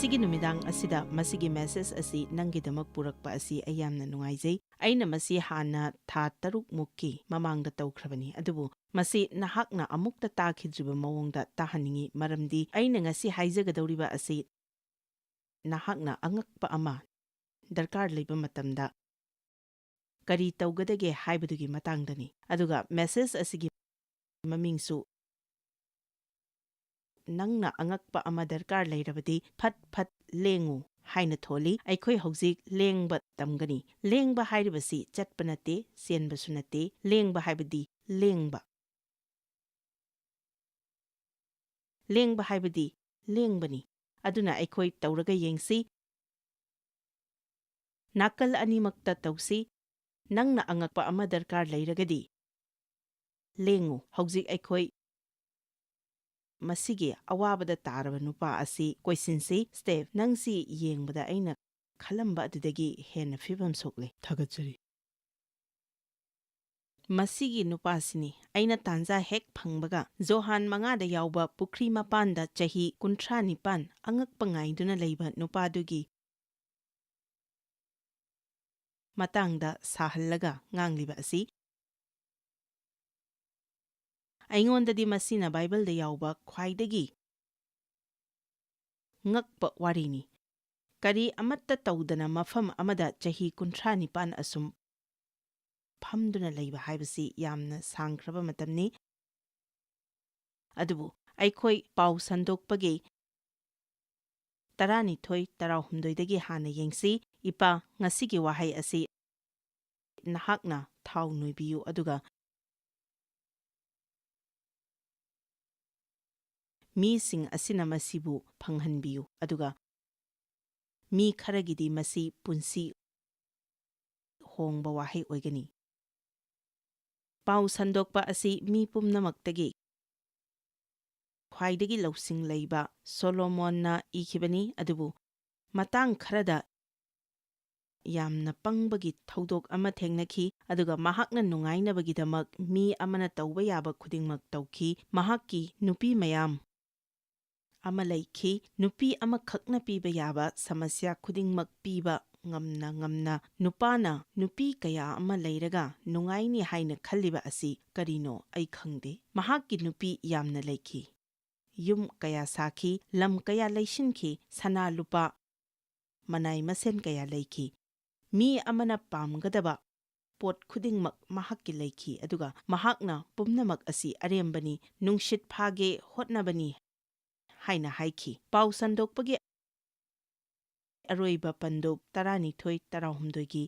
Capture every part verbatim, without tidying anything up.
ꯉꯁꯤꯒꯤ ꯅꯨꯃꯤꯗꯥꯡ ꯑꯁꯤꯗ ꯃꯁꯤꯒꯤ message ꯑꯁꯤ ꯅꯪꯒꯤꯗꯃꯛ ꯄꯨꯔꯛꯄ ꯑꯁꯤ ꯑꯩ ꯌꯥꯝꯅ ꯅꯨꯡꯉꯥꯏꯖꯩ꯫ ꯑꯩꯅ ꯃꯁꯤ ꯍꯥꯟꯅ ꯊꯥ ꯇꯔꯨꯛ ꯃꯨꯛꯀꯤ ꯃꯃꯥꯡꯗ ꯇꯧꯈ꯭ꯔꯕꯅꯤ, ꯑꯗꯨꯕꯨ ꯃꯁꯤ ꯅꯍꯥꯛꯅ ꯑꯃꯨꯛꯇ ꯇꯥꯈꯤꯗ꯭ꯔꯤꯕ ꯃꯑꯣꯡꯗ ꯇꯥꯍꯟꯅꯤꯡꯏ, ꯃꯔꯝꯗꯤ ꯑꯩꯅ ꯉꯁꯤ ꯍꯥꯏꯖꯒꯗꯧꯔꯤꯕ ꯑꯁꯤ ꯅꯍꯥꯛꯅ ꯑꯉꯛꯄ ꯑꯃ ꯗꯔꯀꯥꯔ ꯂꯩꯕ ꯃꯇꯝꯗ ꯀꯔꯤ ꯇꯧꯒꯗꯒꯦ ꯍꯥꯏꯕꯗꯨꯒꯤ ꯃꯇꯥꯡꯗꯅꯤ꯫ ꯑꯗꯨꯒ message ꯑꯁꯤꯒꯤ ꯃꯃꯤꯡꯁꯨ "ꯅꯪꯅ ꯑꯉꯛꯄ ꯑꯃ ꯗꯔꯀꯥꯔ ꯂꯩꯔꯕꯗꯤ ꯐꯠ ꯐꯠ ꯂꯦꯡꯉꯨ" ꯍꯥꯏꯅ ꯊꯣꯜꯂꯤ꯫ ꯑꯩꯈꯣꯏ ꯍꯧꯖꯤꯛ ꯂꯦꯡꯕ ꯇꯝꯒꯅꯤ꯫ ꯂꯦꯡꯕ ꯍꯥꯏꯔꯤꯕꯁꯤ ꯆꯠꯄ ꯅꯠꯇꯦ, ꯆꯦꯟꯕꯁꯨ ꯅꯠꯇꯦ꯫ ꯂꯦꯡꯕ ꯍꯥꯏꯕꯗꯤ ꯂꯦꯡꯕ꯫ ꯂꯦꯡꯕ ꯍꯥꯏꯕꯗꯤ ꯂꯦꯡꯕꯅꯤ꯫ ꯑꯗꯨꯅ ꯑꯩꯈꯣꯏ ꯇꯧꯔꯒ ꯌꯦꯡꯁꯤ꯫ ꯅꯥꯀꯜ ꯑꯅꯤꯃꯛꯇ ꯇꯧꯁꯤ꯫ ꯅꯪꯅ ꯑꯉꯛꯄ ꯑꯃ ꯗꯔꯀꯥꯔ ꯂꯩꯔꯒꯗꯤ ꯂꯦꯡꯉꯨ꯫ ꯍꯧꯖꯤꯛ ꯑꯩꯈꯣꯏ ꯃꯁꯤꯒꯤ ꯑꯋꯥꯕꯗ ꯇꯥꯔꯕ ꯅꯨꯄꯥ ꯑꯁꯤ ꯀꯣꯏꯁꯤꯟꯁꯤ꯫ "ꯁ꯭ꯇꯦꯐ, ꯅꯪꯁꯤ ꯌꯦꯡꯕꯗ ꯑꯩꯅ ꯈꯜꯂꯝꯕ ꯑꯗꯨꯗꯒꯤ ꯍꯦꯟꯅ ꯐꯤꯕꯝ ꯁꯣꯛꯂꯦ꯫ ꯊꯥꯒꯠꯆꯔꯤ꯫ ꯃꯁꯤꯒꯤ ꯅꯨꯄꯥꯁꯤꯅꯤ꯫ ꯑꯩꯅ ꯇꯥꯟꯖꯥ ꯍꯦꯛ ꯐꯪꯕꯒ ꯖꯣꯍꯥꯟ ꯃꯉꯥꯗ ꯌꯥꯎꯕ ꯄꯨꯈ꯭ꯔꯤ ꯃꯄꯥꯟꯗ ꯆꯍꯤ ꯀꯨꯟꯊ꯭ꯔꯥ ꯅꯤꯄꯥꯟ ꯑꯉꯛꯄ ꯉꯥꯏꯗꯨꯅ ꯂꯩꯕ ꯅꯨꯄꯥꯗꯨꯒꯤ ꯃꯇꯥꯡꯗ ꯁꯥꯍꯜꯂꯒ ꯉꯥꯡꯂꯤꯕ ꯑꯁꯤ꯫ ꯑꯩꯉꯣꯟꯗꯗꯤ ꯃꯁꯤꯅ ꯕꯥꯏꯕꯜꯗ ꯌꯥꯎꯕ ꯈ꯭ꯋꯥꯏꯗꯒꯤ ꯉꯛꯄ ꯋꯥꯔꯤꯅꯤ꯫ ꯀꯔꯤ ꯑꯃꯠꯇ ꯇꯧꯗꯅ ꯃꯐꯝ ꯑꯃꯗ ꯆꯍꯤ ꯀꯨꯟꯊ꯭ꯔꯥ ꯅꯤꯄꯥꯟ ꯑꯁꯨꯝ ꯐꯝꯗꯨꯅ ꯂꯩꯕ ꯍꯥꯏꯕꯁꯤ ꯌꯥꯝꯅ ꯁꯥꯡꯈ꯭ꯔꯕ ꯃꯇꯝꯅꯤ꯫ ꯑꯗꯨꯕꯨ ꯑꯩꯈꯣꯏ ꯄꯥꯎ ꯁꯟꯗꯣꯛꯄꯒꯤ ꯇꯔꯥꯅꯤꯊꯣꯏ, ꯇꯔꯥꯍꯨꯝꯗꯣꯏꯗꯒꯤ ꯍꯥꯟꯅ ꯌꯦꯡꯁꯤ꯫ ꯏꯄꯥ, ꯉꯁꯤꯒꯤ ꯋꯥꯍꯩ ꯑꯁꯤ ꯅꯍꯥꯛꯅ ꯊꯥꯎ ꯅꯣꯏꯕꯤꯌꯨ, ꯑꯗꯨꯒ ꯃꯤꯁꯤꯡ ꯑꯁꯤꯅ ꯃꯁꯤꯕꯨ ꯐꯪꯍꯟꯕꯤꯌꯨ, ꯑꯗꯨꯒ ꯃꯤ ꯈꯔꯒꯤꯗꯤ ꯃꯁꯤ ꯄꯨꯟꯁꯤ ꯍꯣꯡꯕ ꯋꯥꯍꯩ ꯑꯣꯏꯒꯅꯤ꯫ ꯄꯥꯎ ꯁꯟꯗꯣꯛꯄ ꯑꯁꯤ ꯃꯤ ꯄꯨꯝꯅꯃꯛꯇꯒꯤ ꯈ꯭ꯋꯥꯏꯗꯒꯤ ꯂꯧꯁꯤꯡ ꯂꯩꯕ ꯁꯣꯂꯣꯃꯣꯟꯅ ꯏꯈꯤꯕꯅꯤ, ꯑꯗꯨꯕꯨ ꯃꯇꯥꯡ ꯈꯔꯗ ꯌꯥꯝꯅ ꯄꯪꯕꯒꯤ ꯊꯧꯗꯣꯛ ꯑꯃ ꯊꯦꯡꯅꯈꯤ, ꯑꯗꯨꯒ ꯃꯍꯥꯛꯅ ꯅꯨꯡꯉꯥꯏꯅꯕꯒꯤꯗꯃꯛ ꯃꯤ ꯑꯃꯅ ꯇꯧꯕ ꯌꯥꯕ ꯈꯨꯗꯤꯡꯃꯛ ꯇꯧꯈꯤ꯫ ꯃꯍꯥꯛꯀꯤ ꯅꯨꯄꯤ ꯃꯌꯥꯝ ꯑꯃ ꯂꯩꯈꯤ꯫ ꯅꯨꯄꯤ ꯑꯃꯈꯛꯅ ꯄꯤꯕ ꯌꯥꯕ ꯁꯃꯁ꯭ꯌꯥ ꯈꯨꯗꯤꯡꯃꯛ ꯄꯤꯕ ꯉꯝꯅ ꯉꯝꯅ ꯅꯨꯄꯥꯅ ꯅꯨꯄꯤ ꯀꯌꯥ ꯑꯃ ꯂꯩꯔꯒ ꯅꯨꯡꯉꯥꯏꯅꯤ ꯍꯥꯏꯅ ꯈꯜꯂꯤꯕ ꯑꯁꯤ ꯀꯔꯤꯅꯣ ꯑꯩ ꯈꯪꯗꯦ꯫ ꯃꯍꯥꯛꯀꯤ ꯅꯨꯄꯤ ꯌꯥꯝꯅ ꯂꯩꯈꯤ꯫ ꯌꯨꯝ ꯀꯌꯥ ꯁꯥꯈꯤ, ꯂꯝ ꯀꯌꯥ ꯂꯩꯁꯤꯟꯈꯤ, ꯁꯅꯥ ꯂꯨꯄꯥ, ꯃꯅꯥꯏ ꯃꯁꯤꯟ ꯀꯌꯥ ꯂꯩꯈꯤ꯫ ꯃꯤ ꯑꯃꯅ ꯄꯥꯝꯒꯗꯕ ꯄꯣꯠ ꯈꯨꯗꯤꯡꯃꯛ ꯃꯍꯥꯛꯀꯤ ꯂꯩꯈꯤ, ꯑꯗꯨꯒ ꯃꯍꯥꯛꯅ ꯄꯨꯝꯅꯃꯛ ꯑꯁꯤ ꯑꯔꯦꯝꯕꯅꯤ, ꯅꯨꯡꯁꯤꯠ ꯐꯥꯒꯦ ꯍꯣꯠꯅꯕꯅꯤ ꯍꯥꯏꯅ ꯍꯥꯏꯈꯤ꯫ ꯄꯥꯎ ꯁꯟꯗꯣꯛꯄꯒꯤ ꯑꯔꯣꯏꯕ ꯄꯟꯗꯨꯞ ꯇꯔꯥꯅꯤꯊꯣꯏ ꯇꯔꯥꯍꯨꯝꯗꯣꯏꯒꯤ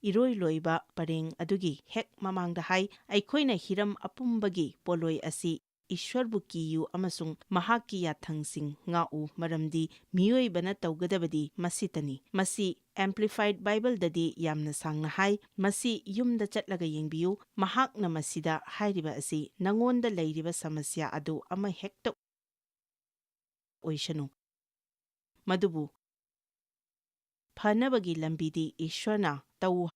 ꯏꯔꯣꯏ ꯂꯣꯏꯕ ꯄꯔꯦꯡ ꯑꯗꯨꯒꯤ ꯍꯦꯛ ꯃꯃꯥꯡꯗ ꯍꯥꯏ, ꯑꯩꯈꯣꯏꯅ ꯍꯤꯔꯝ ꯑꯄꯨꯝꯕꯒꯤ ꯄꯣꯠꯂꯣꯏ ꯑꯁꯤ ꯏꯁ꯭ꯋꯔꯕꯨ ꯀꯤꯌꯨ ꯑꯃꯁꯨꯡ ꯃꯍꯥꯛꯀꯤ ꯌꯥꯊꯪꯁꯤꯡ ꯉꯥꯛꯎ, ꯃꯔꯝꯗꯤ ꯃꯤꯑꯣꯏꯕꯅ ꯇꯧꯒꯗꯕꯗꯤ ꯃꯁꯤꯇꯅꯤ꯫ ꯃꯁꯤ Amplified Bibleꯗꯗꯤ ꯌꯥꯝꯅ ꯁꯥꯡꯅ ꯍꯥꯏ꯫ ꯃꯁꯤ ꯌꯨꯝꯗ ꯆꯠꯂꯒ ꯌꯦꯡꯕꯤꯌꯨ꯫ ꯃꯍꯥꯛꯅ ꯃꯁꯤꯗ ꯍꯥꯏꯔꯤꯕ ꯑꯁꯤ ꯅꯉꯣꯟꯗ ꯂꯩꯔꯤꯕ ꯁꯃꯁ꯭ꯌꯥ ꯑꯗꯨ ꯑꯃꯍꯦꯛꯇ ꯑꯣꯏꯁꯅꯨ, ꯃꯗꯨꯕꯨ ꯐꯅꯕꯒꯤ ꯂꯝꯕꯤꯗꯤ ꯏꯁ꯭ꯋꯔꯅ ꯇꯧ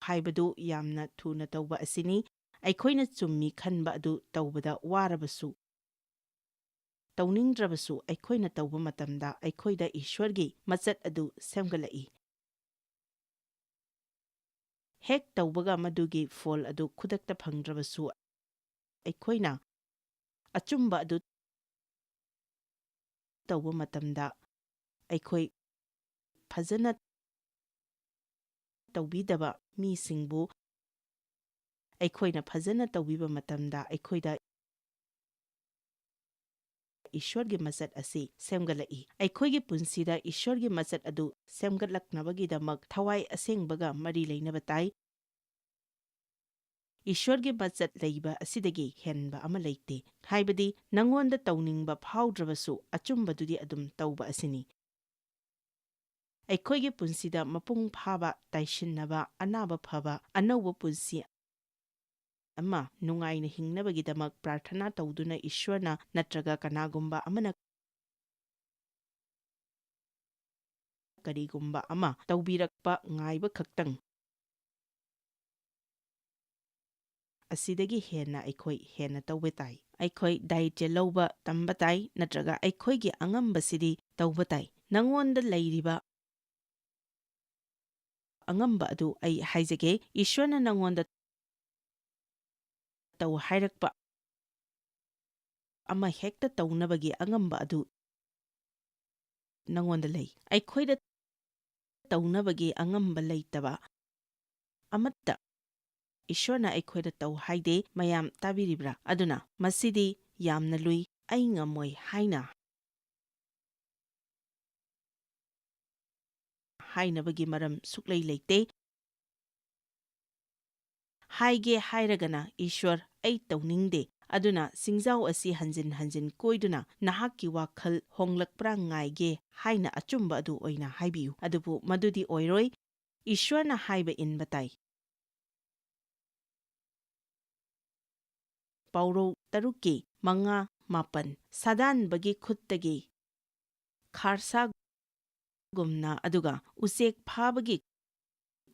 ꯍꯥꯏꯕꯗꯨ ꯌꯥꯝꯅ ꯊꯨꯅ ꯇꯧꯕ ꯑꯁꯤꯅꯤ꯫ ꯑꯩꯈꯣꯏꯅ ꯆꯨꯝꯃꯤ ꯈꯟꯕ ꯑꯗꯨ ꯇꯧꯕꯗ ꯋꯥꯔꯕꯁꯨ, ꯇꯧꯅꯤꯡꯗ꯭ꯔꯕꯁꯨ, ꯑꯩꯈꯣꯏꯅ ꯇꯧꯕ ꯃꯇꯝꯗ ꯑꯩꯈꯣꯏꯗ ꯏꯁ꯭ꯋꯔꯒꯤ ꯃꯆꯠ ꯑꯗꯨ ꯁꯦꯝꯒꯠꯂꯛꯏ꯫ ꯍꯦꯛ ꯇꯧꯕꯒ ꯃꯗꯨꯒꯤ ꯐꯣꯜ ꯑꯗꯨ ꯈꯨꯗꯛꯇ ꯐꯪꯗ꯭ꯔꯕꯁꯨ, ꯑꯩꯈꯣꯏꯅ ꯑꯆꯨꯝꯕ ꯑꯗꯨ ꯇꯧꯕ ꯃꯇꯝꯗ, ꯑꯩꯈꯣꯏ ꯐꯖꯅ ꯇꯧꯕꯤꯗꯕ ꯃꯤꯁꯤꯡꯕꯨ ꯑꯩꯈꯣꯏꯅ ꯐꯖꯅ ꯇꯧꯕꯤꯕ ꯃꯇꯝꯗ, ꯑꯩꯈꯣꯏꯗ ꯏꯁ꯭ꯋꯔꯒꯤ ꯃꯆꯠ ꯑꯁꯤ ꯁꯦꯝꯒꯠꯂꯛꯏ꯫ ꯑꯩꯈꯣꯏꯒꯤ ꯄꯨꯟꯁꯤꯗ ꯏꯁ꯭ꯋꯔꯒꯤ ꯃꯆꯠ ꯑꯗꯨ ꯁꯦꯝꯒꯠꯂꯛꯅꯕꯒꯤꯗꯃꯛ ꯊꯋꯥꯏ ꯑꯁꯦꯡꯕꯒ ꯃꯔꯤ ꯂꯩꯅꯕ ꯇꯥꯏ꯫ ꯏꯁ꯭ꯋꯔꯒꯤ ꯃꯆꯠ ꯂꯩꯕ ꯑꯁꯤꯗꯒꯤ ꯍꯦꯟꯕ ꯑꯃ ꯂꯩꯇꯦ, ꯍꯥꯏꯕꯗꯤ ꯅꯉꯣꯟꯗ ꯇꯧꯅꯤꯡꯕ ꯐꯥꯎꯗ꯭ꯔꯕꯁꯨ ꯑꯆꯨꯝꯕꯗꯨꯗꯤ ꯑꯗꯨꯝ ꯇꯧꯕ ꯑꯁꯤꯅꯤ꯫ ꯑꯩꯈꯣꯏꯒꯤ ꯄꯨꯟꯁꯤꯗ ꯃꯄꯨꯡ ꯐꯥꯕ, ꯇꯥꯏꯁꯤꯟꯅꯕ, ꯑꯅꯥꯕ ꯐꯕ, ꯑꯅꯧꯕ ꯄꯨꯟꯁꯤ ꯑꯃ ꯅꯨꯡꯉꯥꯏꯅ ꯍꯤꯡꯅꯕꯒꯤꯗꯃꯛ ꯄ꯭ꯔꯥꯔꯊꯅꯥ ꯇꯧꯗꯨꯅ ꯏꯁ꯭ꯋꯔꯅ ꯅꯠꯇ꯭ꯔꯒ ꯀꯅꯥꯒꯨꯝꯕ ꯑꯃꯅ ꯀꯔꯤꯒꯨꯝꯕ ꯑꯃ ꯇꯧꯕꯤꯔꯛꯄ ꯉꯥꯏꯕ ꯈꯛꯇꯪ꯫ ꯑꯁꯤꯗꯒꯤ ꯍꯦꯟꯅ ꯑꯩꯈꯣꯏ ꯍꯦꯟꯅ ꯇꯧꯕ ꯇꯥꯏ꯫ ꯑꯩꯈꯣꯏ ꯗꯥꯏꯇ꯭ꯌ ꯂꯧꯕ ꯇꯝꯕ ꯇꯥꯏ, ꯅꯠꯇ꯭ꯔꯒ ꯑꯩꯈꯣꯏꯒꯤ ꯑꯉꯝꯕꯁꯤꯗꯤ ꯇꯧꯕ ꯇꯥꯏ꯫ ꯅꯉꯣꯟꯗ ꯂꯩꯔꯤꯕ ꯑꯉꯝꯕ ꯑꯗꯨ ꯑꯩ ꯍꯥꯏꯖꯒꯦ, ꯏꯁ꯭ꯋꯔꯅ ꯅꯉꯣꯟꯗ ꯇꯧ ꯍꯥꯏꯔꯛꯄ ꯑꯃ ꯍꯦꯛꯇ ꯇꯧꯅꯕꯒꯤ ꯑꯉꯝꯕ ꯑꯗꯨ ꯅꯉꯣꯟꯗ ꯂꯩ꯫ ꯑꯩꯈꯣꯏꯗ ꯇꯧꯅꯕꯒꯤ ꯑꯉꯝꯕ ꯂꯩꯇꯕ ꯑꯃꯠꯇ ꯏꯁ꯭ꯋꯔꯅ ꯑꯩꯈꯣꯏꯗ ꯇꯧ ꯍꯥꯏꯗꯦ꯫ ꯃꯌꯥꯝ ꯇꯥꯕꯤꯔꯤꯕ꯭ꯔꯥ? ꯑꯗꯨꯅ ꯃꯁꯤꯗꯤ ꯌꯥꯝꯅ ꯂꯨꯏ, ꯑꯩ ꯉꯝꯃꯣꯏ ꯍꯥꯏꯅ ꯍꯥꯏꯅꯕꯒꯤ ꯃꯔꯝ ꯁꯨꯛꯂꯩ ꯂꯩꯇꯦ꯫ ꯍꯥꯏꯒꯦ ꯍꯥꯏꯔꯒꯅ, "ꯏꯁ꯭ꯋꯔ, ꯑꯩ ꯇꯧꯅꯤꯡꯗꯦ, ꯑꯗꯨꯅ ꯁꯤꯡꯖꯥꯎ ꯑꯁꯤ ꯍꯟꯖꯤꯟ ꯍꯟꯖꯤꯟ ꯀꯣꯏꯗꯨꯅ ꯅꯍꯥꯛꯀꯤ ꯋꯥꯈꯜ ꯍꯣꯡꯂꯛꯄ꯭ꯔꯥ ꯉꯥꯏꯒꯦ" ꯍꯥꯏꯅ ꯑꯆꯨꯝꯕ ꯑꯗꯨ ꯑꯣꯏꯅ ꯍꯥꯏꯕꯤꯌꯨ꯫ ꯑꯗꯨꯕꯨ ꯃꯗꯨꯗꯤ ꯑꯣꯏꯔꯣꯏ꯫ ꯏꯁ꯭ꯋꯔꯅ ꯍꯥꯏꯕ ꯏꯟꯕ ꯇꯥꯏ꯫ ꯄꯥꯎꯔꯧ ꯇꯔꯨꯛꯀꯤ ꯃꯉꯥ, ꯃꯥꯄꯟ꯫ ꯁꯥꯗꯥꯟꯕꯒꯤ ꯈꯨꯠꯇꯒꯤ ꯈꯥꯔꯁꯥꯒꯨꯝꯅ, ꯑꯗꯨꯒ ꯎꯆꯦꯛ ꯐꯥꯕꯒꯤ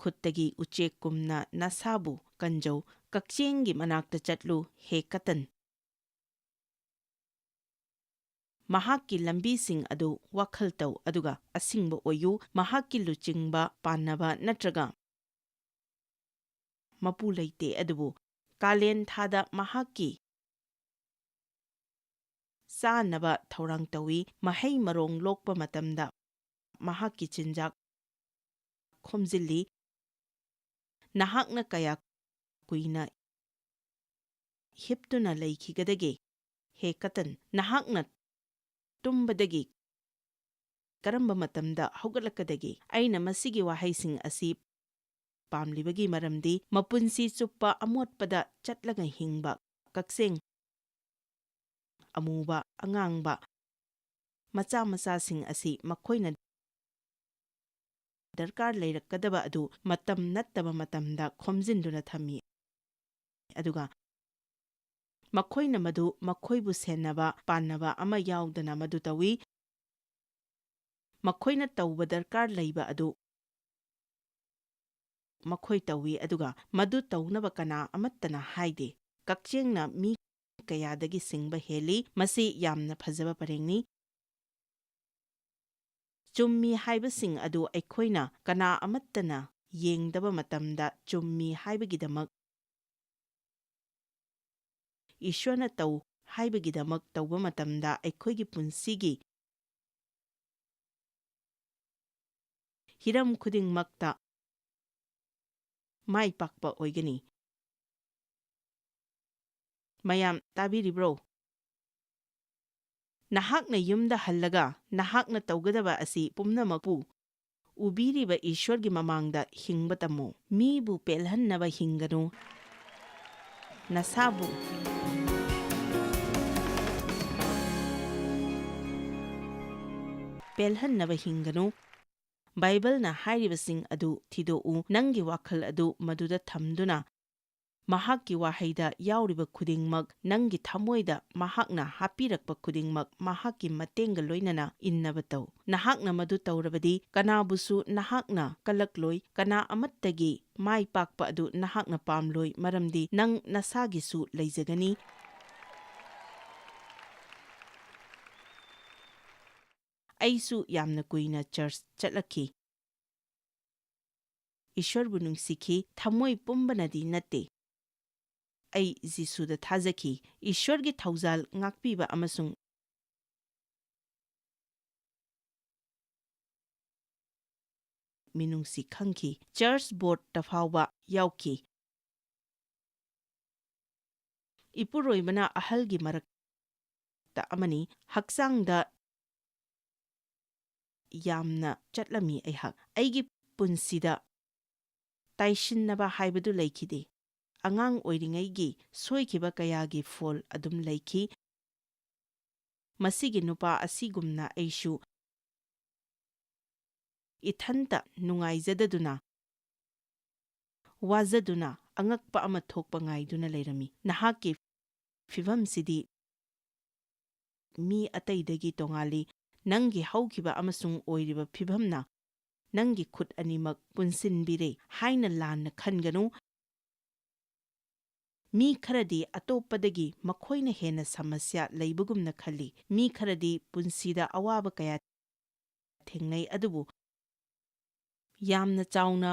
ꯈꯨꯠꯇꯒꯤ ꯎꯆꯦꯛꯀꯨꯝꯅ ꯅꯁꯥꯕꯨ ꯀꯟꯖꯧ꯫ ꯀꯛꯆꯦꯡꯒꯤ ꯃꯅꯥꯛꯇ ꯆꯠꯂꯨ, ꯍꯦ ꯀꯇꯟ꯫ ꯃꯍꯥꯛꯀꯤ ꯂꯝꯕꯤꯁꯤꯡ ꯑꯗꯨ ꯋꯥꯈꯜ ꯇꯧ, ꯑꯗꯨꯒ ꯑꯁꯤꯡꯕ ꯑꯣꯏꯌꯨ꯫ ꯃꯍꯥꯛꯀꯤ ꯂꯨꯆꯤꯡꯕ, ꯄꯥꯟꯅꯕ ꯅꯠꯇ꯭ꯔꯒ ꯃꯄꯨ ꯂꯩꯇꯦ, ꯑꯗꯨꯕꯨ ꯀꯥꯂꯦꯟ ꯊꯥꯗ ꯃꯍꯥꯛꯀꯤ ꯆꯥꯅꯕ ꯊꯧꯔꯥꯡ ꯇꯧꯏ꯫ ꯃꯍꯩ ꯃꯔꯣꯡ ꯂꯣꯛꯄ ꯃꯇꯝꯗ ꯃꯍꯥꯛꯀꯤ ꯆꯤꯟꯖꯥꯛ ꯈꯣꯝꯖꯤꯜꯂꯤ꯫ ꯅꯍꯥꯛꯅ ꯀꯌꯥ ꯀꯨꯏꯅ ꯍꯤꯞꯇꯨꯅ ꯂꯩꯈꯤꯒꯗꯒꯦ? ꯍꯦ ꯀꯇꯟ, ꯅꯍꯥꯛꯅ ꯇꯨꯝꯕꯗꯒꯤ ꯀꯔꯝꯕ ꯃꯇꯝꯗ ꯍꯧꯒꯠꯂꯛꯀꯗꯒꯦ? ꯑꯩꯅ ꯃꯁꯤꯒꯤ ꯋꯥꯍꯩꯁꯤꯡ ꯑꯁꯤ ꯄꯥꯝꯂꯤꯕꯒꯤ ꯃꯔꯝꯗꯤ, ꯃꯄꯨꯟꯁꯤ ꯆꯨꯞꯄ ꯑꯃꯣꯠꯄꯗ ꯆꯠꯂꯒ ꯍꯤꯡꯕ ꯀꯛꯆꯦꯡ ꯑꯃꯨꯕ, ꯑꯉꯥꯡꯕ, ꯃꯆꯥ ꯃꯆꯥꯁꯤꯡ ꯑꯁꯤ ꯃꯈꯣꯏꯅ ꯗꯔꯀꯥꯔ ꯂꯩꯔꯛꯀꯗꯕ ꯑꯗꯨ ꯃꯇꯝ ꯅꯠꯇꯕ ꯃꯇꯝꯗ ꯈꯣꯝꯖꯤꯟꯗꯨꯅ ꯊꯝꯃꯤ꯫ ꯑꯗꯨꯒ ꯃꯈꯣꯏꯅ ꯃꯗꯨ ꯃꯈꯣꯏꯕꯨ ꯁꯦꯟꯅꯕ, ꯄꯥꯟꯅꯕ ꯑꯃ ꯌꯥꯎꯗꯅ ꯃꯗꯨ ꯇꯧꯏ꯫ ꯃꯈꯣꯏꯅ ꯇꯧꯕ ꯗꯔꯀꯥꯔ ꯂꯩꯕ ꯑꯗꯨ ꯃꯈꯣꯏ ꯇꯧꯏ, ꯑꯗꯨꯒ ꯃꯗꯨ ꯇꯧꯅꯕ ꯀꯅꯥ ꯑꯃꯠꯇꯅ ꯍꯥꯏꯗꯦ꯫ ꯀꯛꯆꯦꯡꯅ ꯃꯤ ꯀꯌꯥꯗꯒꯤ ꯁꯤꯡꯕ ꯍꯦꯜꯂꯤ꯫ ꯃꯁꯤ ꯌꯥꯝꯅ ꯐꯖꯕ ꯄꯔꯦꯡꯅꯤ꯫ ꯆꯨꯝꯃꯤ ꯍꯥꯏꯕꯁꯤꯡ ꯑꯗꯨ ꯑꯩꯈꯣꯏꯅ ꯀꯅꯥ ꯑꯃꯠꯇꯅ ꯌꯦꯡꯗꯕ ꯃꯇꯝꯗ ꯆꯨꯝꯃꯤ ꯍꯥꯏꯕꯒꯤꯗꯃꯛ, ꯏꯁ꯭ꯋꯔꯅ ꯇꯧ ꯍꯥꯏꯕꯒꯤꯗꯃꯛ ꯇꯧꯕ ꯃꯇꯝꯗ ꯑꯩꯈꯣꯏꯒꯤ ꯄꯨꯟꯁꯤꯒꯤ ꯍꯤꯔꯝ ꯈꯨꯗꯤꯡꯃꯛꯇ ꯃꯥꯏ ꯄꯥꯛꯄ ꯑꯣꯏꯒꯅꯤ꯫ ꯃꯌꯥꯝ ꯇꯥꯕꯤꯔꯤꯕ꯭ꯔꯣ? ꯅꯍꯥꯛꯅ ꯌꯨꯝꯗ ꯍꯜꯂꯒ ꯅꯍꯥꯛꯅ ꯇꯧꯒꯗꯕ ꯑꯁꯤ ꯄꯨꯝꯅꯃꯛꯄꯨ ꯎꯕꯤꯔꯤꯕ ꯏꯁ꯭ꯋꯔꯒꯤ ꯃꯃꯥꯡꯗ ꯍꯤꯡꯕ ꯇꯝꯃꯨ꯫ ꯃꯤꯕꯨ ꯄꯦꯜꯍꯟꯅꯕ ꯍꯤꯡꯒꯅꯨ꯫ ꯅꯁꯥꯕꯨ ꯄꯦꯜꯍꯟꯅꯕ ꯍꯤꯡꯒꯅꯨ꯫ ꯕꯥꯏꯕꯜꯅ ꯍꯥꯏꯔꯤꯕꯁꯤꯡ ꯑꯗꯨ ꯊꯤꯗꯣꯛꯎ꯫ ꯅꯪꯒꯤ ꯋꯥꯈꯜ ꯑꯗꯨ ꯃꯗꯨꯗ ꯊꯝꯗꯨꯅ, ꯃꯍꯥꯛꯀꯤ ꯋꯥꯍꯩꯗ ꯌꯥꯎꯔꯤꯕ ꯈꯨꯗꯤꯡꯃꯛ, ꯅꯪꯒꯤ ꯊꯃꯣꯏꯗ ꯃꯍꯥꯛꯅ ꯍꯥꯞꯄꯤꯔꯛꯄ ꯈꯨꯗꯤꯡꯃꯛ, ꯃꯍꯥꯛꯀꯤ ꯃꯇꯦꯡꯒ ꯂꯣꯏꯅꯅ ꯏꯟꯅꯕ ꯇꯧ꯫ ꯅꯍꯥꯛꯅ ꯃꯗꯨ ꯇꯧꯔꯕꯗꯤ, ꯀꯅꯥꯕꯨꯁꯨ ꯅꯍꯥꯛꯅ ꯀꯜꯂꯛꯂꯣꯏ, ꯀꯅꯥ ꯑꯃꯠꯇꯒꯤ ꯃꯥꯏ ꯄꯥꯛꯄ ꯑꯗꯨ ꯅꯍꯥꯛꯅ ꯄꯥꯝꯂꯣꯏ, ꯃꯔꯝꯗꯤ ꯅꯪ ꯅꯁꯥꯒꯤꯁꯨ ꯂꯩꯖꯒꯅꯤ꯫ ꯑꯩꯁꯨ ꯌꯥꯝꯅ ꯀꯨꯏꯅ ꯆꯔꯆ ꯆꯠꯂꯛꯈꯤ꯫ ꯏꯁ꯭ꯋꯔꯕꯨ ꯅꯨꯡꯁꯤꯈꯤ, ꯊꯃꯣꯏ ꯄꯨꯝꯕꯅꯗꯤ ꯅꯠꯇꯦ꯫ ꯑꯩ ꯖꯤꯁꯨꯗ ꯊꯥꯖꯈꯤ꯫ ꯏꯁ꯭ꯋꯔꯒꯤ ꯊꯧꯖꯥꯜ, ꯉꯥꯛꯄꯤꯕ ꯑꯃꯁꯨꯡ ꯃꯤꯅꯨꯡꯁꯤ ꯈꯪꯈꯤ꯫ ꯆꯔꯆ ꯕꯣꯔꯗꯇ ꯐꯥꯎꯕ ꯌꯥꯎꯈꯤ꯫ ꯏꯄꯨꯔꯣꯏꯕꯅ ꯑꯍꯜꯒꯤ ꯃꯔꯛꯇ ꯑꯃꯅꯤ꯫ ꯍꯛꯆꯥꯡꯗ ꯌꯥꯝꯅ ꯆꯠꯂꯝꯃꯤ ꯑꯩꯍꯥꯛ꯫ ꯑꯩꯒꯤ ꯄꯨꯟꯁꯤꯗ ꯇꯥꯏꯁꯤꯟꯅꯕ ꯍꯥꯏꯕꯗꯨ ꯂꯩꯈꯤꯗꯦ꯫ ꯑꯉꯥꯡ ꯑꯣꯏꯔꯤꯉꯩꯒꯤ ꯁꯣꯏꯈꯤꯕ ꯀꯌꯥꯒꯤ ꯐꯣꯜ ꯑꯗꯨꯝ ꯂꯩꯈꯤ꯫ ꯃꯁꯤꯒꯤ ꯅꯨꯄꯥ ꯑꯁꯤꯒꯨꯝꯅ ꯑꯩꯁꯨ ꯏꯊꯟꯇ ꯅꯨꯡꯉꯥꯏꯖꯗꯗꯨꯅ, ꯋꯥꯖꯗꯨꯅ, ꯑꯉꯛꯄ ꯑꯃ ꯊꯣꯛꯄ ꯉꯥꯏꯗꯨꯅ ꯂꯩꯔꯝꯃꯤ꯫ ꯅꯍꯥꯛꯀꯤ ꯐꯤꯚꯝꯁꯤꯗꯤ ꯃꯤ ꯑꯇꯩꯗꯒꯤ ꯇꯣꯉꯥꯜꯂꯤ꯫ ꯅꯪꯒꯤ ꯍꯧꯈꯤꯕ ꯑꯃꯁꯨꯡ ꯑꯣꯏꯔꯤꯕ ꯐꯤꯚꯝꯅ ꯅꯪꯒꯤ ꯈꯨꯠ ꯑꯅꯤꯃꯛ ꯄꯨꯟꯁꯤꯟꯕꯤꯔꯦ ꯍꯥꯏꯅ ꯂꯥꯟꯅ ꯈꯟꯒꯅꯨ꯫ ꯃꯤ ꯈꯔꯗꯤ ꯑꯇꯣꯞꯄꯗꯒꯤ ꯃꯈꯣꯏꯅ ꯍꯦꯟꯅ ꯁꯃꯁ꯭ꯌꯥ ꯂꯩꯕꯒꯨꯝꯅ ꯈꯜꯂꯤ꯫ ꯃꯤ ꯈꯔꯗꯤ ꯄꯨꯟꯁꯤꯗ ꯑꯋꯥꯕ ꯀꯌꯥ ꯊꯦꯡꯅꯩ, ꯑꯗꯨꯕꯨ ꯌꯥꯝꯅ ꯆꯥꯎꯅ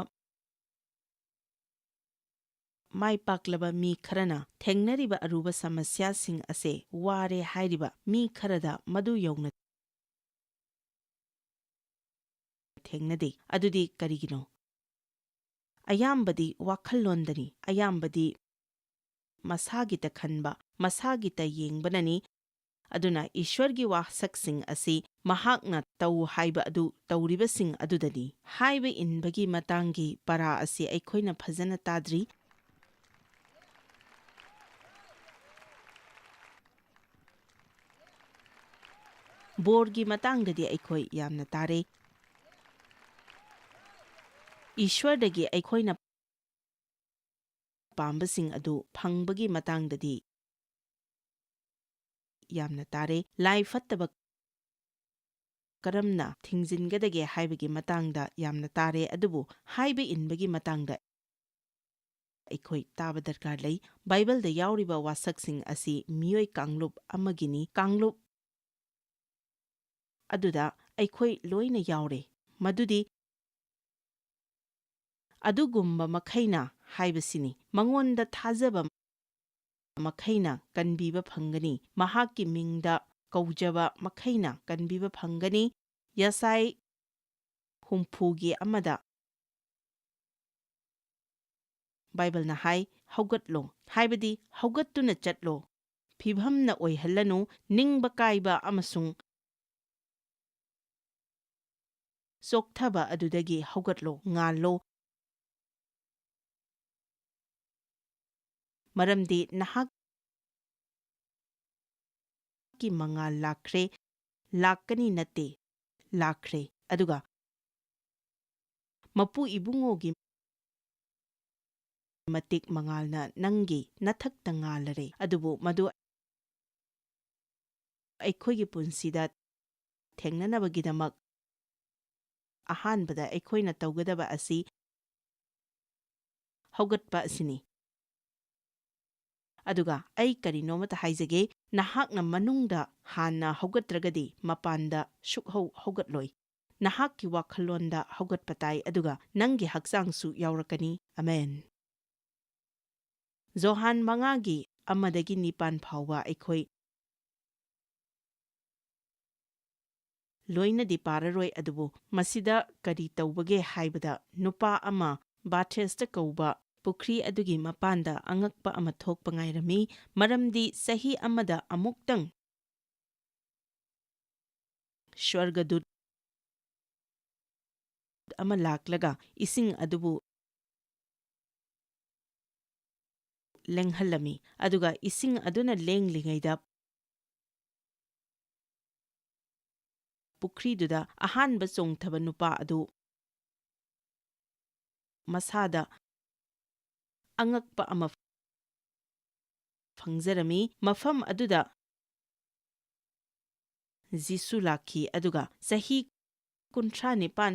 ꯃꯥꯏ ꯄꯥꯛꯂꯕ ꯃꯤ ꯈꯔꯅ ꯊꯦꯡꯅꯔꯤꯕ ꯑꯔꯨꯕ ꯁꯃꯁ꯭ꯌꯥꯁꯤꯡ ꯑꯁꯦ ꯋꯥꯔꯦ ꯍꯥꯏꯔꯤꯕ ꯃꯤ ꯈꯔꯗ ꯃꯗꯨ ꯌꯧꯅ ꯊꯦꯡꯅꯗꯦ꯫ ꯑꯗꯨꯗꯤ ꯀꯔꯤꯒꯤꯅꯣ? ꯑꯌꯥꯝꯕꯗꯤ ꯋꯥꯈꯜꯂꯣꯟꯗꯅꯤ, ꯑꯌꯥꯝꯕꯗꯤ ꯃꯁꯥꯒꯤꯇ ꯈꯟꯕ, ꯃꯁꯥꯒꯤꯇ ꯌꯦꯡꯕꯅꯅꯤ꯫ ꯑꯗꯨꯅ ꯏꯁ꯭ꯋꯔꯒꯤ ꯋꯥꯁꯛꯁꯤꯡ ꯑꯁꯤ ꯃꯍꯥꯛꯅ ꯇꯧ ꯍꯥꯏꯕ ꯑꯗꯨ ꯇꯧꯔꯤꯕꯁꯤꯡ ꯑꯗꯨꯗꯅꯤ꯫ ꯍꯥꯏꯕ ꯏꯟꯕꯒꯤ ꯃꯇꯥꯡꯒꯤ ꯄꯔꯥ ꯑꯁꯤ ꯑꯩꯈꯣꯏꯅ ꯐꯖꯅ ꯇꯥꯗ꯭ꯔꯤ꯫ ꯕꯣꯔꯒꯤ ꯃꯇꯥꯡꯗꯗꯤ ꯑꯩꯈꯣꯏ ꯌꯥꯝꯅ ꯇꯥꯔꯦ꯫ ꯏꯁ꯭ꯋꯔꯗꯒꯤ ꯑꯩꯈꯣꯏꯅ ꯄꯥꯝꯕꯁꯤꯡ ꯑꯗꯨ ꯐꯪꯕꯒꯤ ꯃꯇꯥꯡꯗꯗꯤ ꯌꯥꯝꯅ ꯇꯥꯔꯦ꯫ ꯂꯥꯏ ꯐꯠꯇꯕ ꯀꯔꯝꯅ ꯊꯤꯡꯖꯤꯟꯒꯗꯒꯦ ꯍꯥꯏꯕꯒꯤ ꯃꯇꯥꯡꯗ ꯌꯥꯝꯅ ꯇꯥꯔꯦ, ꯑꯗꯨꯕꯨ ꯍꯥꯏꯕ ꯏꯟꯕꯒꯤ ꯃꯇꯥꯡꯗ ꯑꯩꯈꯣꯏ ꯇꯥꯕ ꯗꯔꯀꯥꯔ ꯂꯩ꯫ ꯕꯥꯏꯕꯜꯗ ꯌꯥꯎꯔꯤꯕ ꯋꯥꯁꯛꯁꯤꯡ ꯑꯁꯤ ꯃꯤꯑꯣꯏ ꯀꯥꯡꯂꯨꯞ ꯑꯃꯒꯤꯅꯤ꯫ ꯀꯥꯡꯂꯨꯞ ꯑꯗꯨꯗ ꯑꯩꯈꯣꯏ ꯂꯣꯏꯅ ꯌꯥꯎꯔꯦ꯫ ꯃꯗꯨꯗꯤ ꯑꯗꯨꯒꯨꯝꯕ ꯃꯈꯩꯅ ꯍꯥꯏꯕꯁꯤꯅꯤ꯫ ꯃꯉꯣꯟꯗ ꯊꯥꯖꯕ ꯃꯈꯩꯅ ꯀꯟꯕꯤꯕ ꯐꯪꯒꯅꯤ꯫ ꯃꯍꯥꯛꯀꯤ ꯃꯤꯡꯗ ꯀꯧꯖꯕ ꯃꯈꯩꯅ ꯀꯟꯕꯤꯕ ꯐꯪꯒꯅꯤ꯫ ꯌꯦꯁꯥꯏ ꯍꯨꯝꯐꯨꯒꯤ ꯑꯃꯗ ꯕꯥꯏꯕꯜꯅ ꯍꯥꯏ, "ꯍꯧꯒꯠꯂꯣ", ꯍꯥꯏꯕꯗꯤ ꯍꯧꯒꯠꯇꯨꯅ ꯆꯠꯂꯣ꯫ ꯐꯤꯚꯝꯅ ꯑꯣꯏꯍꯜꯂꯅꯨ, ꯅꯤꯡꯕ ꯀꯥꯏꯕ ꯑꯃꯁꯨꯡ ꯆꯣꯛꯊꯕ ꯑꯗꯨꯗꯒꯤ ꯍꯧꯒꯠꯂꯣ, ꯉꯥꯜꯂꯣ꯫ ꯃꯔꯝꯗꯤ ꯅꯍꯥꯛꯀꯤ ꯃꯉꯥꯜ ꯂꯥꯛꯈ꯭ꯔꯦ, ꯂꯥꯛꯀꯅꯤ ꯅꯠꯇꯦ, ꯂꯥꯛꯈ꯭ꯔꯦ꯫ ꯑꯗꯨꯒ ꯃꯄꯨ ꯏꯕꯨꯡꯉꯣꯒꯤ ꯃꯇꯤꯛ ꯃꯉꯥꯜꯅ ꯅꯪꯒꯤ ꯅꯊꯛꯇ ꯉꯥꯜꯂꯔꯦ꯫ ꯑꯗꯨꯕꯨ ꯃꯗꯨ ꯑꯩꯈꯣꯏꯒꯤ ꯄꯨꯟꯁꯤꯗ ꯊꯦꯡꯅꯅꯕꯒꯤꯗꯃꯛ ꯑꯍꯥꯟꯕꯗ ꯑꯩꯈꯣꯏꯅ ꯇꯧꯒꯗꯕ ꯑꯁꯤ ꯍꯧꯒꯠꯄ ꯑꯁꯤꯅꯤ꯫ ꯑꯗꯨꯒ ꯑꯩ ꯀꯔꯤꯅꯣꯃꯇ ꯍꯥꯏꯖꯒꯦ, ꯅꯍꯥꯛꯅ ꯃꯅꯨꯡꯗ ꯍꯥꯟꯅ ꯍꯧꯒꯠꯇ꯭ꯔꯒꯗꯤ ꯃꯄꯥꯟꯗ ꯁꯨꯛꯍꯧ ꯍꯧꯒꯠꯂꯣꯏ꯫ ꯅꯍꯥꯛꯀꯤ ꯋꯥꯈꯜꯂꯣꯟꯗ ꯍꯧꯒꯠꯄ ꯇꯥꯏ, ꯑꯗꯨꯒ ꯅꯪꯒꯤ ꯍꯛꯆꯥꯡꯁꯨ ꯌꯥꯎꯔꯛꯀꯅꯤ꯫ ꯑꯃꯦꯟ꯫ ꯖꯣꯍꯥꯟ ꯃꯉꯥꯒꯤ ꯑꯃꯗꯒꯤ ꯅꯤꯄꯥꯟ ꯐꯥꯎꯕ ꯑꯩꯈꯣꯏ ꯂꯣꯏꯅꯗꯤ ꯄꯥꯔꯔꯣꯏ, ꯑꯗꯨꯕꯨ ꯃꯁꯤꯗ ꯀꯔꯤ ꯇꯧꯕꯒꯦ ꯍꯥꯏꯕꯗ, ꯅꯨꯄꯥ ꯑꯃ ꯕꯥꯊꯦꯁꯗ ꯀꯧꯕ ꯄꯨꯈ꯭ꯔꯤ ꯑꯗꯨꯒꯤ ꯃꯄꯥꯟꯗ ꯑꯉꯛꯄ ꯑꯃ ꯊꯣꯛꯄ ꯉꯥꯏꯔꯝꯃꯤ, ꯃꯔꯝꯗꯤ ꯆꯍꯤ ꯑꯃꯗ ꯑꯃꯨꯛꯇꯪ ꯁ꯭ꯋꯔꯒꯗꯨꯠ ꯑꯃ ꯂꯥꯛꯂꯒ ꯏꯁꯤꯡ ꯑꯗꯨꯕꯨ ꯂꯦꯡꯍꯜꯂꯝꯃꯤ, ꯑꯗꯨꯒ ꯏꯁꯤꯡ ꯑꯗꯨꯅ ꯂꯦꯡꯂꯤꯉꯩꯗ ꯄꯨꯈ꯭ꯔꯤꯗꯨꯗ ꯑꯍꯥꯟꯕ ꯆꯣꯡꯊꯕ ꯅꯨꯄꯥ ꯑꯗꯨ ꯃꯁꯥꯗ ꯑꯉꯛꯄ ꯑꯃ ꯐꯪꯖꯔꯝꯃꯤ꯫ ꯃꯐꯝ ꯑꯗꯨꯗ ꯖꯤꯁꯨ ꯂꯥꯛꯈꯤ, ꯑꯗꯨꯒ ꯆꯍꯤ ꯀꯨꯟꯊ꯭ꯔꯥ ꯅꯤꯄꯥꯟ